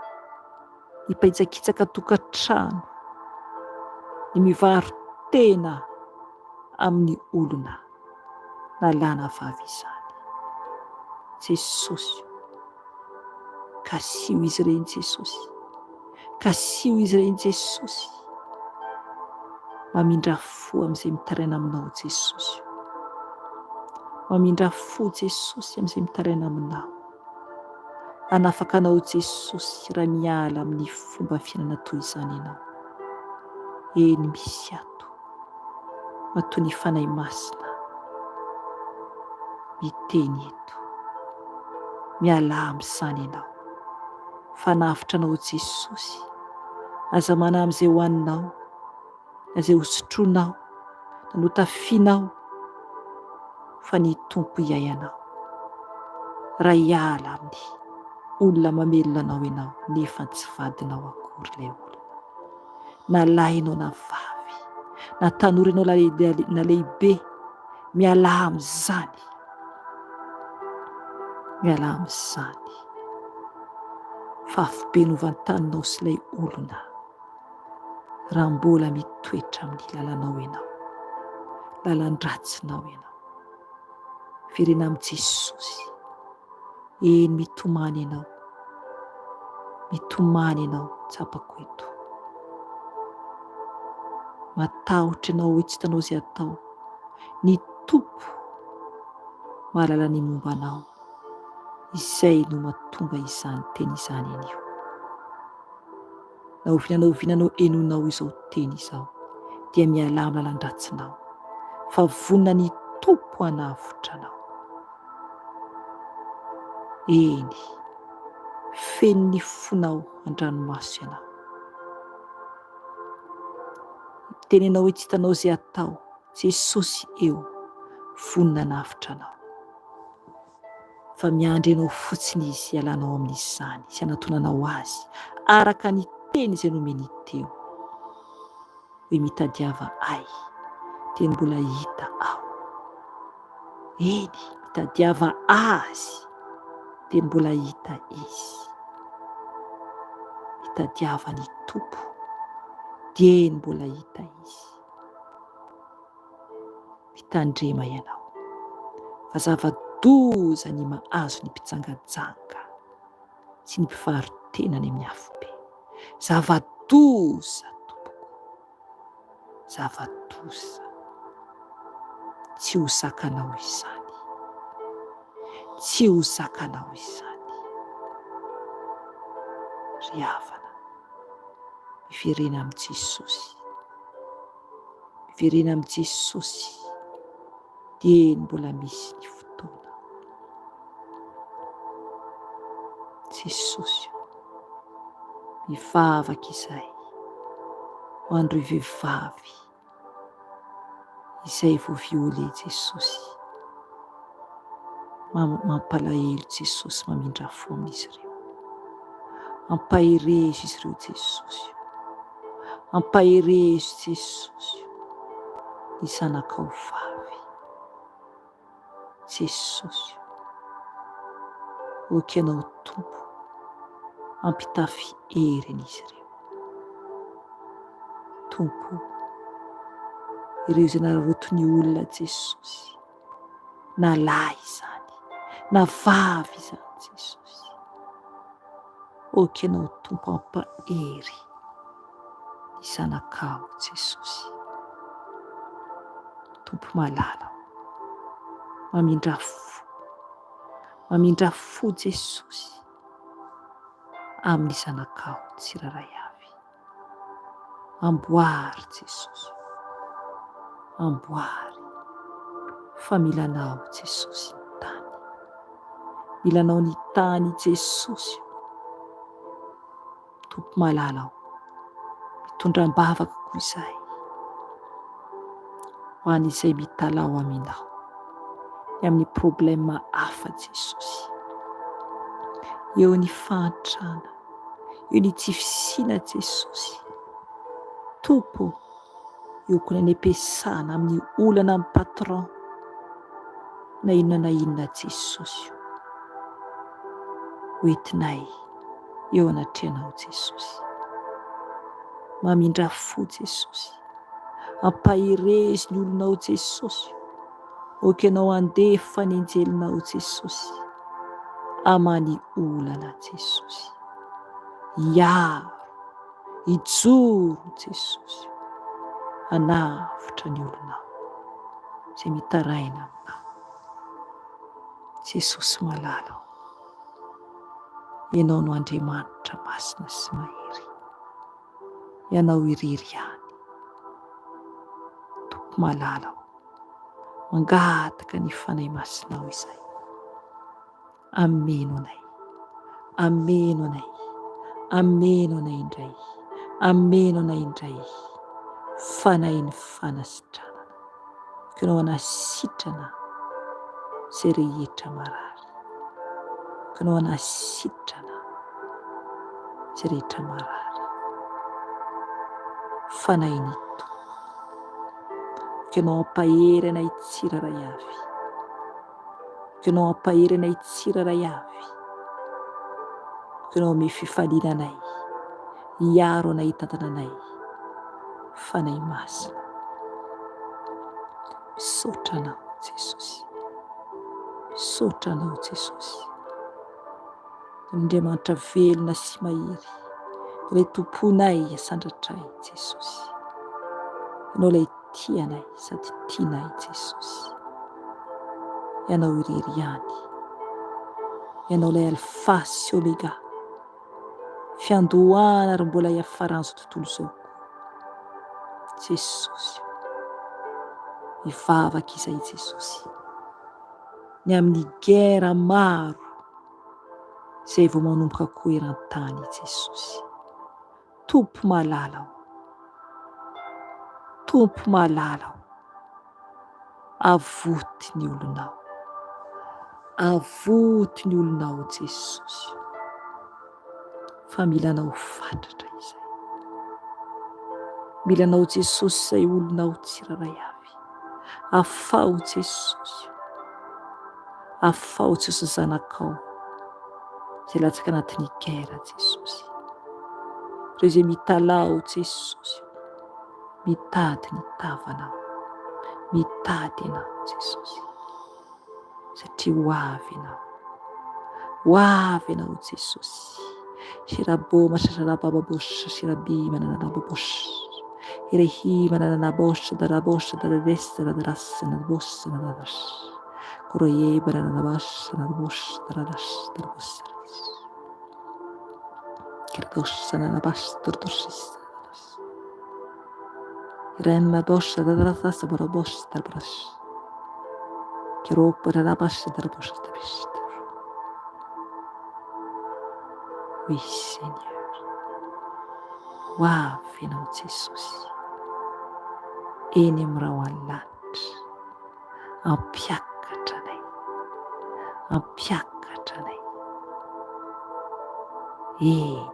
ny mpaitsakitsaka tokantrano, ny mivaro-tena amin'ny olona na lahy na vavy izany. Jesosy o. Kasiho izy ireny Jesosy. Kasiho izy ireny Jesosy. Mamindrà fo amin'izay mitaraina aminao Jesosy. Mamindrà fo Jesosy amin'izay mitaraina aminao. Hanafaka anao Jesosy raha miala amin'ny fomba fiainana toy izany ianao. Eny misy ato. Matoa ny Fanahy Masina miteny eto. Mialà amin'izany ianao. Fa hanavotra anao Jesosy. Aza manahy amin'izay hohaninao, na izay hosotroinao, na ny hotafianao, fa ny Tompo hiahy anao. Raha hiala amin'ny olona mamelona anao ianao, nefa tsy vadinao akory ilay olona. Na lahy ianao na vavy, na tanora ianao na lehibe, mialà amin'izany. Mialà amin'izany. Fa afobe no vantaninao sy ilay olona raha mbola mitoetra amin'ny lalanao ianao, lalan-dratsinao ianao. Verena amin'i Jesosy. Eny mitomany ianao, mitomany ianao tsapako eto. Matahotra ianao hoe tsy hitanao izay atao. Ny Tompo mahalala ny momba anao. Izay no mahatonga izany teny izany anio. Na oviana na oviana no henoinao izao teny izao, dia mialà amin'ny lalan-dratsinao, fa vonona ny Tompo hanavotra anao. Eny, feno ny fonao an-dranomaso ianao. Miteny ianao hoe tsy hitanao izay atao, Jesosy eo, vonona hanavotra anao. Fa miandry anao fotsiny Izy hialanao amin'izany sy hanatonanao Azy araka ny teny izay nomeny teo hoe mitadiava Ahy dia ny mbola hita aho. Eny, mitadiava Azy dia ny mbola hita Izy. Mitadiava ny Tompo dia ny mbola hita Izy. Mitandrema ianao fa zava. Zava-doza ny mahazo ny mpijangajanga sy ny mpivaro-tena any amin'ny afobe. Zava-doza tompoko. Zava-doza. Tsy ho zakanao izany. Tsy ho zakanao izany. Ry havana, miverena amin'i Jesosy. Miverena amin'i Jesosy dieny mbola misy ny fotoana. Jesosy o, mivavaka izahay ho an'ireo vehivavy izay vao violé Jesosy. Mampalahelo Jesosy mamindra fo amin'izy ireo. Ampaherezo izy ireo Jesosy o. Ampaherezo Jesosy o, ny zanakao vavy. Jesosy o, ok Ianao Tompo, ampitafy hery an'izy ireo. Tompo o, ireo izay nararotin'ny olona Jesosy, na lahy izany, na vavy izany Jesosy. Ok Ianao Tompo ampahery ny zanakao Jesosy. Tompo malala o. Mamindrà fo. Mamindrà fo Jesosy amin'ny zanakao tsirairay avy. Amboary Jesosy o. Amboary fa mila Anao Jesosy ny tany. Mila Anao ny tany Jesosy o. Tompo malala o. Mitondra am-bavaka koa izahay ho an'izay mitalaho aminao ny amin'ny problème hafa Jesosy. Eo ny fahantrana, eo ny tsy fisiana Jesosy. Tompo ô, eo koa ny any am-piasana amin'ny olana amin'ny patron na inona na inona Jesosy o. Hoentinay eo anatrehanao Jesosy. Mamindrà fo Jesosy. Ampaherezo ny olonao Jesosy o. Ok Ianao handefa ny anjelinao Jesosy amany olana Jesosy. Hiaro, hijoro Jesosy o. Hanavotra ny olonao izay mitaraina aminao. Jesosy malala o. Ianao no Andriamanitra masina sy mahery. Ianao irery ihany. Tompo malala o. Mangataka ny Fanahy Masinao izay. Ameno anay. Ameno anay. Ameno anay indray. Ameno anay indray. Fanahin'ny fanasitranana. Koa ianao hanasitrana izay rehetra marary. Koa ianao hanasitrana izay rehetra marary. Fanahin'ny Tompo. Koa ianao hampahery anay tsirairay avy. Koa ianao hampahery anay tsirairay avy. Koa ianao hanome fifaliana anay, hiaro anay hitantana anay. Fanahy Masina. Misaotra anao Jesosy. Misaotra anao Jesosy. Andriamanitra velona sy mahery, ilay Tomponay asandratray Jesosy. Ianao ilay tia anay sady tianay Jesosy. Ianao irery ihany. Ianao ilay Alfa sy Omega. Fiandohana ary mbola hiafaran'izao tontolo izao koa. Jesosy o. Mivavaka izahay Jesosy. Ny amin'ny guerre maro izay vao manomboka koa eran-tany Jesosy. Tompo malala o. Tompo malala o. Avoty ny olonao. Avoty ny olonao Jesosy. Fa mila anao fatratra izay. Mila anao Jesosy izay olonao tsirairay avy. Afaho Jesosy o. Afaho Jesosy zanakao izay latsaka anatin'ny guerre Jesosy. Ireo izay mitalaho Jesosy o. Mitady ny tavanao. Mitady Ianao Jesosy. Satria ho avy Ianao. Ho avy Ianao Jesosy. Shiraboma shasharabababosha shirabima nananababosha. Irehima nananabosha darabosha daradesa dadarasa nanabosa nanadasha. Koroyeba nananabasha nanabosha daradasha darabosa. Kirdosha nanabasha dordorshisa nanadasha. Remma bosha dadarasa borobosha darabrasha. Kiropa nanabasha darabosha dabisha. Oui, Seigneur. Ho avy Ianao, Jesosy. Eny amin'ny rahon'ny lanitra. Ampiakatra anay. Ampiakatra anay. Eny,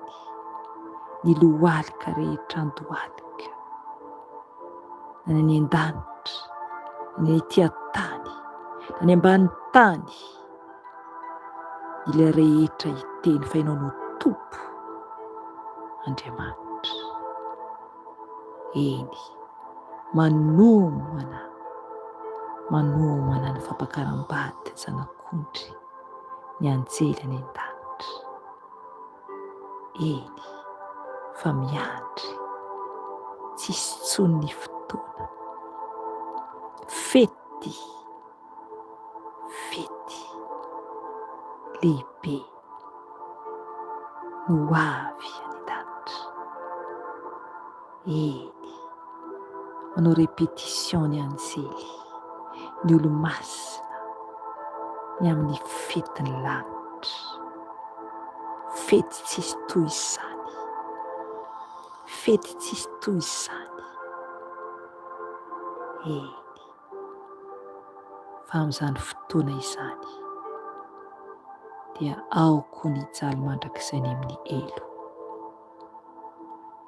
ny lohalika rehetra andohalika. Na ny any an-danitra, na ny ety an-tany, na ny ambany tany. Ilay rehetra hiteny fa Ianao no Tompo Andriamanitra. Eny, manomana, manomana ny fampakaram-bady ny Zanak'ondry, ny anjely any an-danitra. Eny, fa miandry, tsisy intsony ny fotoana. Fety! Fety lehibe no ho avy any an-danitra. Eny, manao répétition ny anjely, ny olo-masina, ny amin'ny fetin'ny lanitra. Fety tsisy toy izany. Fety tsisy toy izany. Eny. Fa amin'izany fotoana izany dia ao koa ny hijaly mandrakizay ny amin'ny helo.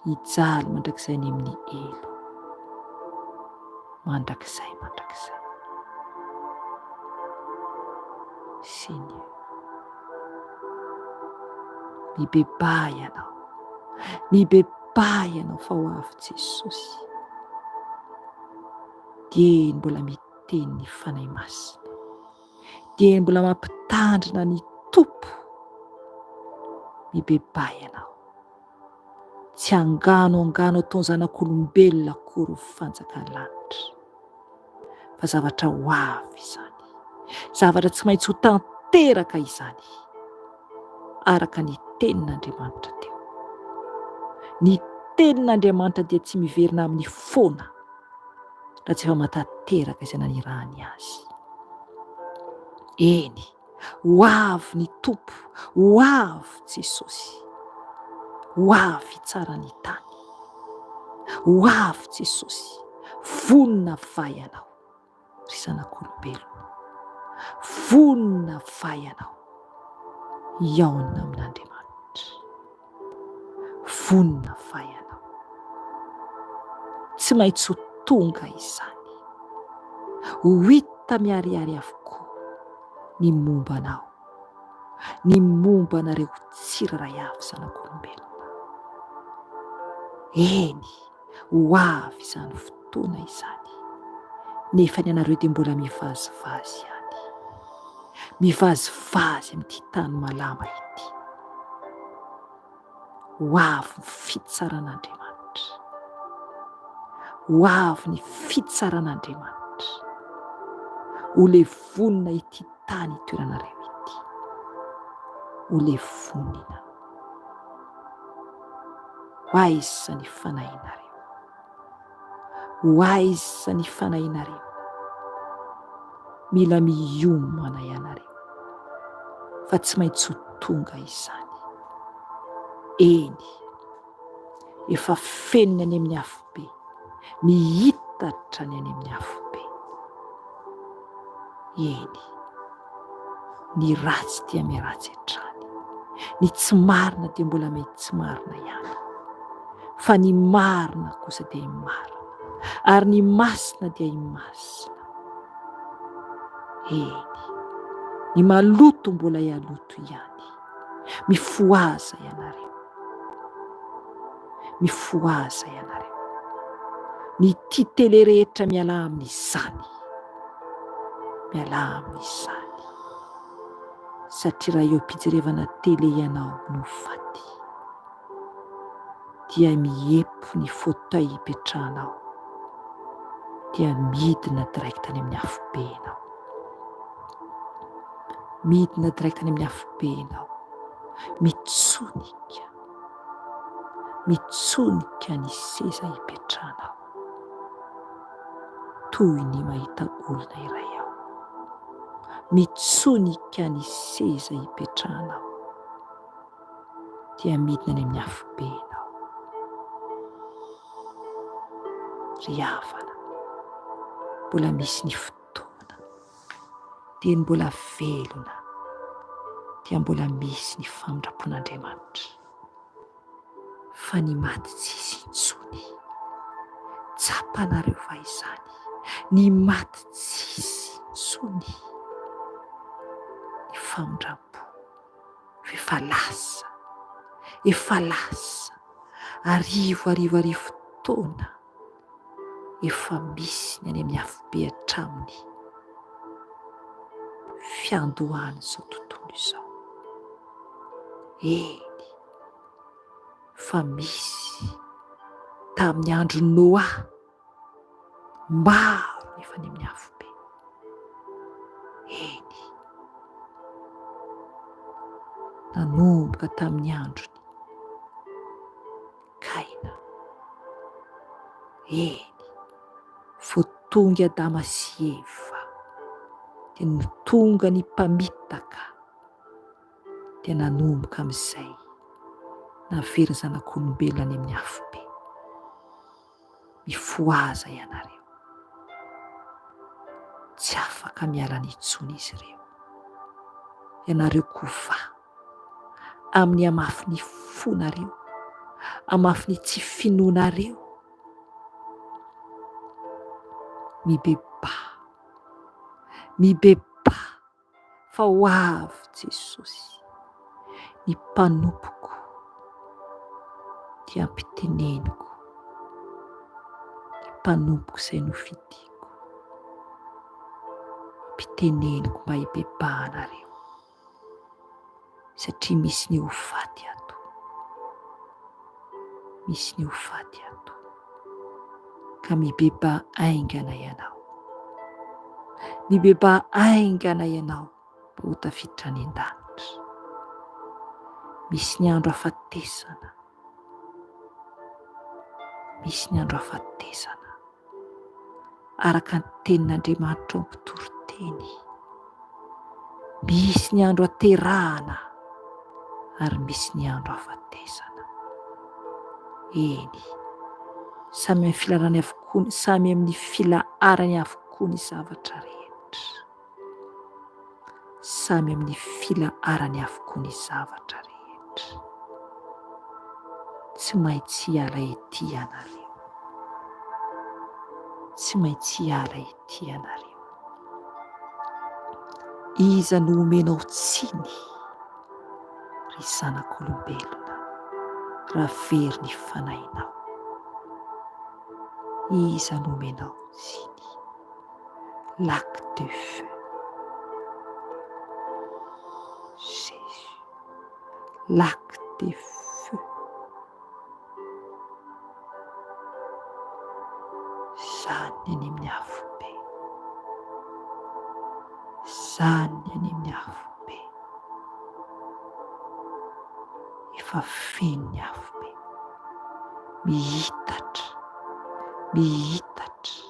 Hijaly mandrakizay ny amin'ny helo. Mandrakizay, mandrakizay. Seigneur. Mibebaha ianao. Mibebaha ianao fa ho avy Jesosy. Dieny mbola miteny ny Fanahy Masina. Dieny mbola mampitandrina ny Tompo. Mibebaha ianao. Tsy angano angano ataon'ny zanak'olombelona akory ny fanjakan'ny lanitra. Fa zavatra ho avy izany. Zavatra tsy maintsy ho tanteraka izany. Araka ny tenin'Andriamanitra teo. Ny tenin'Andriamanitra dia tsy miverina amin'ny foana raha tsy efa matanteraka izay nanirahany azy. Eny, ho avy ny Tompo, ho avy Jesosy. Ho avy hitsara ny tany. Ho avy Jesosy. Vonona va ianao, ry zanak'olombelona? Vonona va ianao hihaona amin'Andriamanitra? Vonona va ianao? Tsy maintsy ho tonga izany. Ho hita miharihary avokoa ny momba anao, ny momba anareo tsirairay avy zanak'olombelona. Eny, ho avy izany fotoana izany, nefa ny anareo dia mbola mivazivazy ihany. Mivazivazy amin'ity tany malama ity. Ho avy ny fitsaran'Andriamanitra. Ho avy ny fitsaran'Andriamanitra. Ho levonina ity tany itoeranareo ity. Ho levonina. Ho aiza ny fanahinareo? Ho aiza ny fanahinareo? Mila miomana ianareo fa tsy maintsy ho tonga izany. Eny, efa feno ny any amin'ny afobe, mihitatra ny any amin'ny afobe. Eny. Ny ratsy dia miharatsy hatrany. Ny tsy marina dia mbola mety tsy marina ihany. Fa ny marina kosa dia marina. Ary ny masina dia masina. Eny, ny maloto mbola hialoto ihany. Mifohaza ianareo. Mifohaza ianareo. Ny tia tele rehetra mialà amin'izany. Mialà amin'izany. Satria raha eo am-pijerevana télé ianao no faty, dia miempo ny fauteuil ipetrahanao, dia midina direct any amin'ny afobe ianao. Midina direct any amin'ny afobe ianao. Mitsonika. Mitsonika ny seza ipetrahanao. Toy ny mahita olona iray aho. Mitsonika ny seza ipetrahanao. Dia midina any amin'ny afobe ianao. Ry havana, mbola misy ny fotoana. Dia ny mbola velona dia mbola misy ny famindram-pon'Andriamanitra. Fa ny maty tsy hisy intsony. Tsapanareo va izany? Ny maty tsy hisy intsony. Ny famindram-po efa lasa, efa lasa, arivo arivo arivo taona efa misy ny any amin'ny afobe hatramin'ny fiandohan'izao tontolo izao. Eny, fa misy tamin'ny andron'i Noa, maro ny efa any amin'ny afobe. Eny, nanomboka tamin'ny androny Kaina. Eny, vao tonga Adama sy Eva, dia no tonga ny mpamitaka dia nanomboka amin'izay naverina zanak'olombelona any amin'ny afobe. Mifohaza ianareo. Tsy afaka miala any intsony izy ireo. Ianareo koa va? Amin'ny hamafin'ny fonareo, hamafin'ny tsy finoanareo, mibebaha, mibebaha. Fa ho avy Jesosy, ny mpanompoko dia ampiteneniko, ny mpanompoko izay nofidiko, ampiteneniko mba hibebahanareo, satria misy ny ho faty ato, misy ny ho faty ato, ka mibebaha haingana ianao. Mibebaha haingana ianao mba ho tafiditra any an-danitra. Misy ny andro hafatesana. Misy ny andro hafatesana. Araka ny tenin'Andriamanitra ao mpitoriteny. Misy ny andro aterahana ary misy ny andro ahafatesana. Eny, samy amin'ny filaharany avokoa, samy amin'ny filaharany avokoa ny zavatra rehetra. Samy amin'ny filaharany avokoa ny zavatra rehetra. Tsy maintsy hiala ety ianareo. Tsy maintsy hiala ety ianareo. Iza no omenao tsiny, ry zanak'olombelona, raha very ny fanahinao? Iza no omenao tsiny? Lac de feu. Jésus. Lac de feu. Izany ny any amin'ny afobe. Izany ny any amin'ny afobe. Efa feno ny afobe. Mihitatra, mihitatra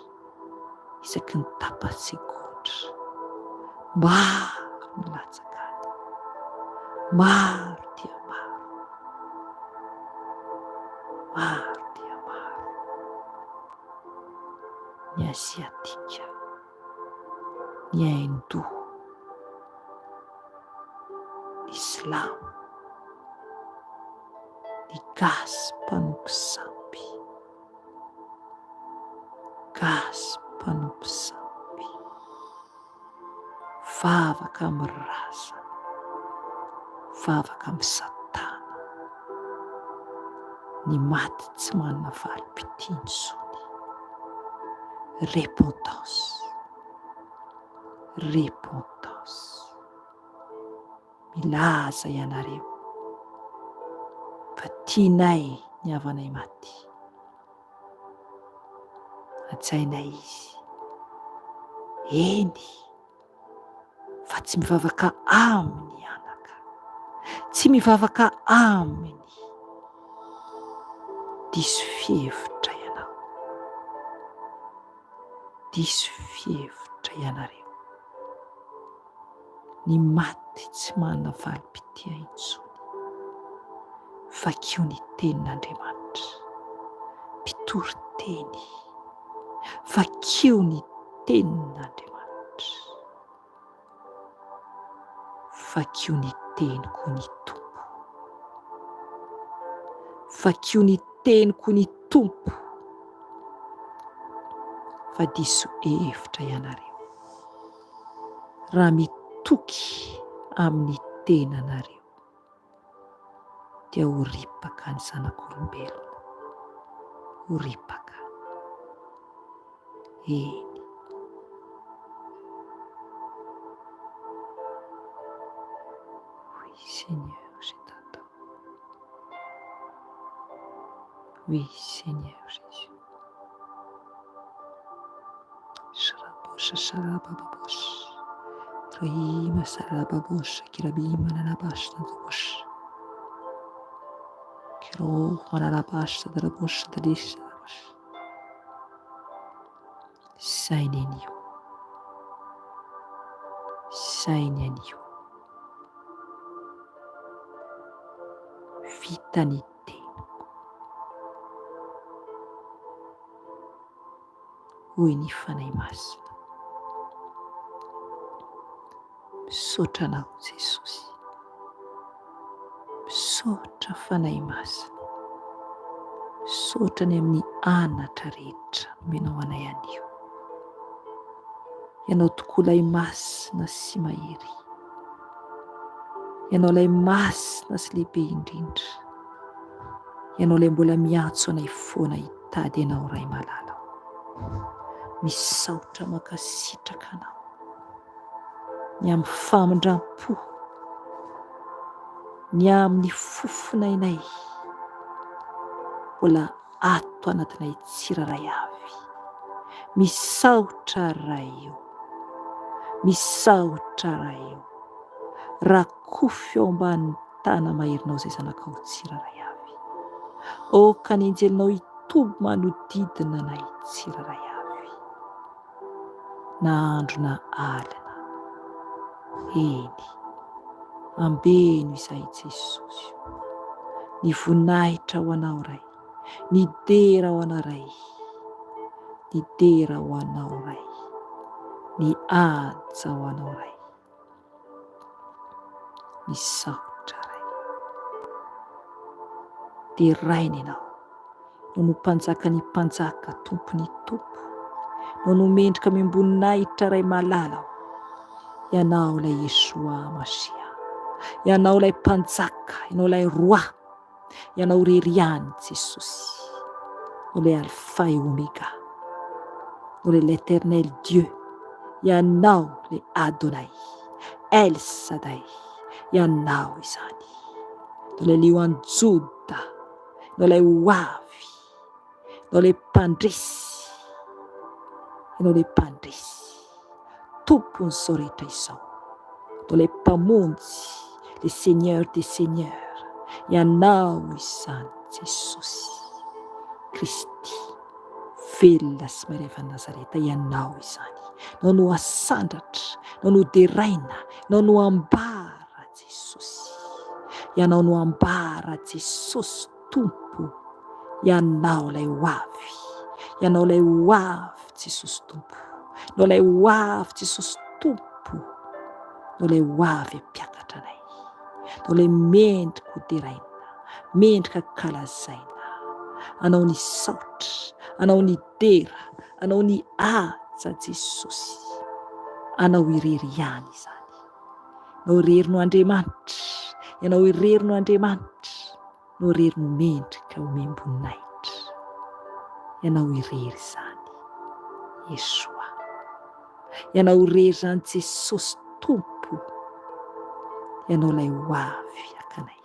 isaky ny tapa-tsegondra. Maro ny latsaka any. Maro dia maro. Maro dia maro. Ny Aziatika, ny Hindou, ny Silamo, ny Gasy mpanompo sampy. Gasy mpanompo sampy. Vavaka amin'ny razana. Vavaka amin'ny satana. Ny maty tsy manana valim-pitia intsony. Repentance. Repentance. Milaza ianareo fa tianay ny havanay maty. Hajainay izy. Eny, fa tsy mivavaka aminy anaka. Tsy mivavaka aminy. Diso fihevitra ianao. Diso fihevitra ianareo. Ny maty tsy manana valim-pitia intsony. Vakio ny tenin'Andriamanitra. Mpitory teny. Vakio ny tenin'Andriamanitra. Vakio ny teniko ny Tompo. Vakio ny teniko ny Tompo. Fa diso hevitra ianareo. Raha mitoky amin'ny tenanareo dia ho ripaka ny zanak'olombelona. Ho ripaka. Eny. Oui, Seigneur, je t'adore. Oui, Seigneur Jésus. Sharabosha sharabababosh. Rahima sarababosha kirabima nanabasha nanabosha. Kiro manarabasha darabosha darisha darabosha. Sainy anio. Sainy anio. Vita ny teniko. Hoy ny Fanahy Masina. Misaotra Anao Jesosy. Misaotra Fanahy Masina. Misaotra ny amin'ny anatra rehetra nomenao anay anio. Ianao tokoa ilay masina sy mahery. Ianao ilay masina sy lehibe indrindra. Ianao ilay mbola miantso anay foana hitady Anao Ray malala. Misaotra mankasitraka Anao ny amin'ny famindram-po, ny amin'ny fofonainay mbola ato anatinay tsirairay avy. Misaotra Ray o! Misaotra Ray o! Rakofy ao ambanin'ny tana-maherinao izay zanakao tsirairay avy. Aoka ny anjelinao hitoby manodidina anay tsirairay avy. Na andro na alina. Eny, ambeno izahay Jesosy o. Ny voninahitra ho Anao Ray. Ny dera ho Anao Ray. Ny dera ho Anao Ray. Ny haja ho Anao Ray. Misaotra Ray. Deraina Ianao. No no Mpanjakan'ny mpanjaka, Tompon'ny tompo. No no mendrika amim-boninahitra Ray malala o. Ianao ilay Yeshua Mashiach. Ianao ilay Mpanjaka, Ianao ilay Roi. Ianao irery ihany Jesosy no ilay Alpha et Omega, no ilay l'Eternel Dieu, Ianao ilay Adonai, El Sadai, Ianao izany, no ilay Lioan'i Joda, no ilay ho avy, Ianao ilay mpandresy, Ianao ilay mpandresy, Tompon'izao rehetra izao, Ianao ilay mpamonjy, le Seigneur des seigneurs, Ianao izany Jesosy Kristy, velona sy mahery avy any Nazareta, Ianao izany, Ianao no asandratra, Ianao no deraina, Ianao no ambara Jesosy, Ianao no ambara Jesosy Tompo, Ianao ilay ho avy, Ianao ilay ho avy Jesosy Tompo, Ianao ilay ho avy Jesosy Tompo, Ianao ilay ho avy hampiakatra anay, Ianao ilay mendrika ho deraina, mendrika kalazaina, Anao ny saotra, Anao ny dera, Anao ny haja Jesosy, Anao irery ihany izany, Ianao irery no Andriamanitra, Ianao irery no Andriamanitra. Ianao irery no mendrika homem-boninahitra. Ianao irery izany, Yeshua. Ianao irery izany, Jesosy Tompo. Ianao ilay ho avy haka anay.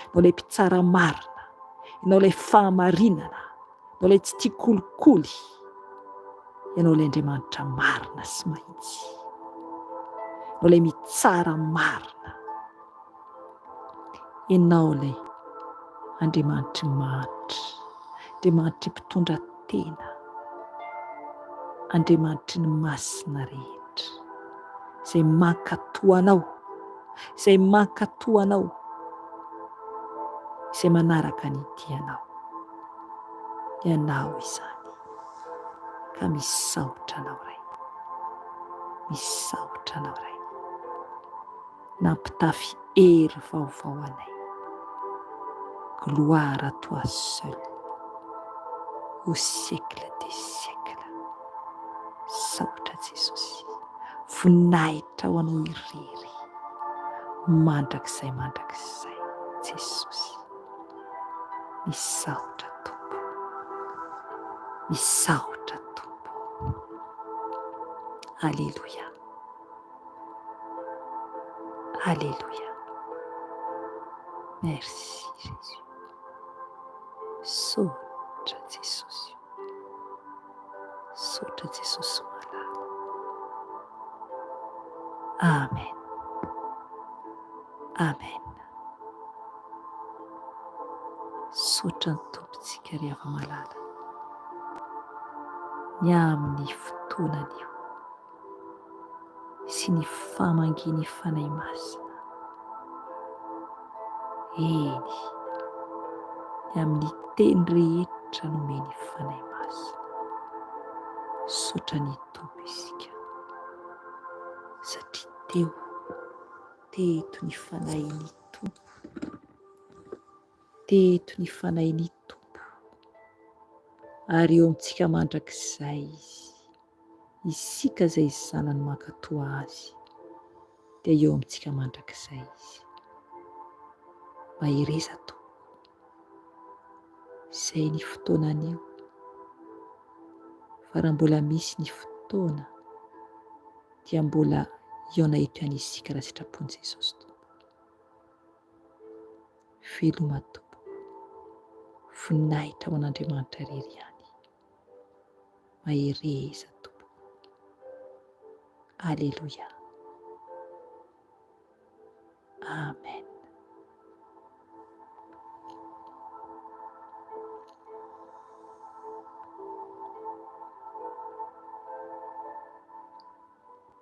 Ianao ilay mpitsara marina. Ianao ilay fahamarinana. Ianao ilay tsy tia kolikoly. Ianao ilay Andriamanitra marina sy mahitsy. Ianao ilay mitsara marina. Ianao ilay Andriamanitry ny mahantra, Andriamanitry mpitondra tena, Andriamanitry ny masina rehetra, izay mankatò Anao, izay mankatò Anao, izay manaraka ny dianao. Ianao izany. Ka misaotra Anao Ray. Misaotra Anao Ray. Nampitafy hery vaovao anay. Gloire à toi seul au siècle des siècles. Saotra Jesosy. Voninahitra ho anao irery mandrakizay mandrakizay Jesosy. Misaotra Tompo. Misaotra Tompo. Alléluia. Alléluia. Merci Jésus. Saotra Jesosy. Saotra Jesosy malala. Amen. Amen. Saotra ny Tompontsika ry hava-malala. Ny amin'ny fotoanan'io. sy ny famangian'ny Fanahy Masina. Eny, ny amin'ny teny rehetra nomen'ny Fanahy Masina. Misaotra ny Tompo isika, satria teo, teto ny Fanahin'ny Tompo, teto ny Fanahin'ny Tompo, ary eo amintsika mandrakizay Izy. Isika izay zanany mankatoa Azy dia eo amintsika mandrakizay Izy. Mahereza Tompoko. Izay ny fotoana anio. Fa raha mbola misy ny fotoana dia mbola hihaona eto ihany isika raha sitrapon'i Jesosy Tompo. Veloma Tompoko. Voninahitra ho an'Andriamanitra irery ihany. Mahereza tompoko. Aleloia. Amen.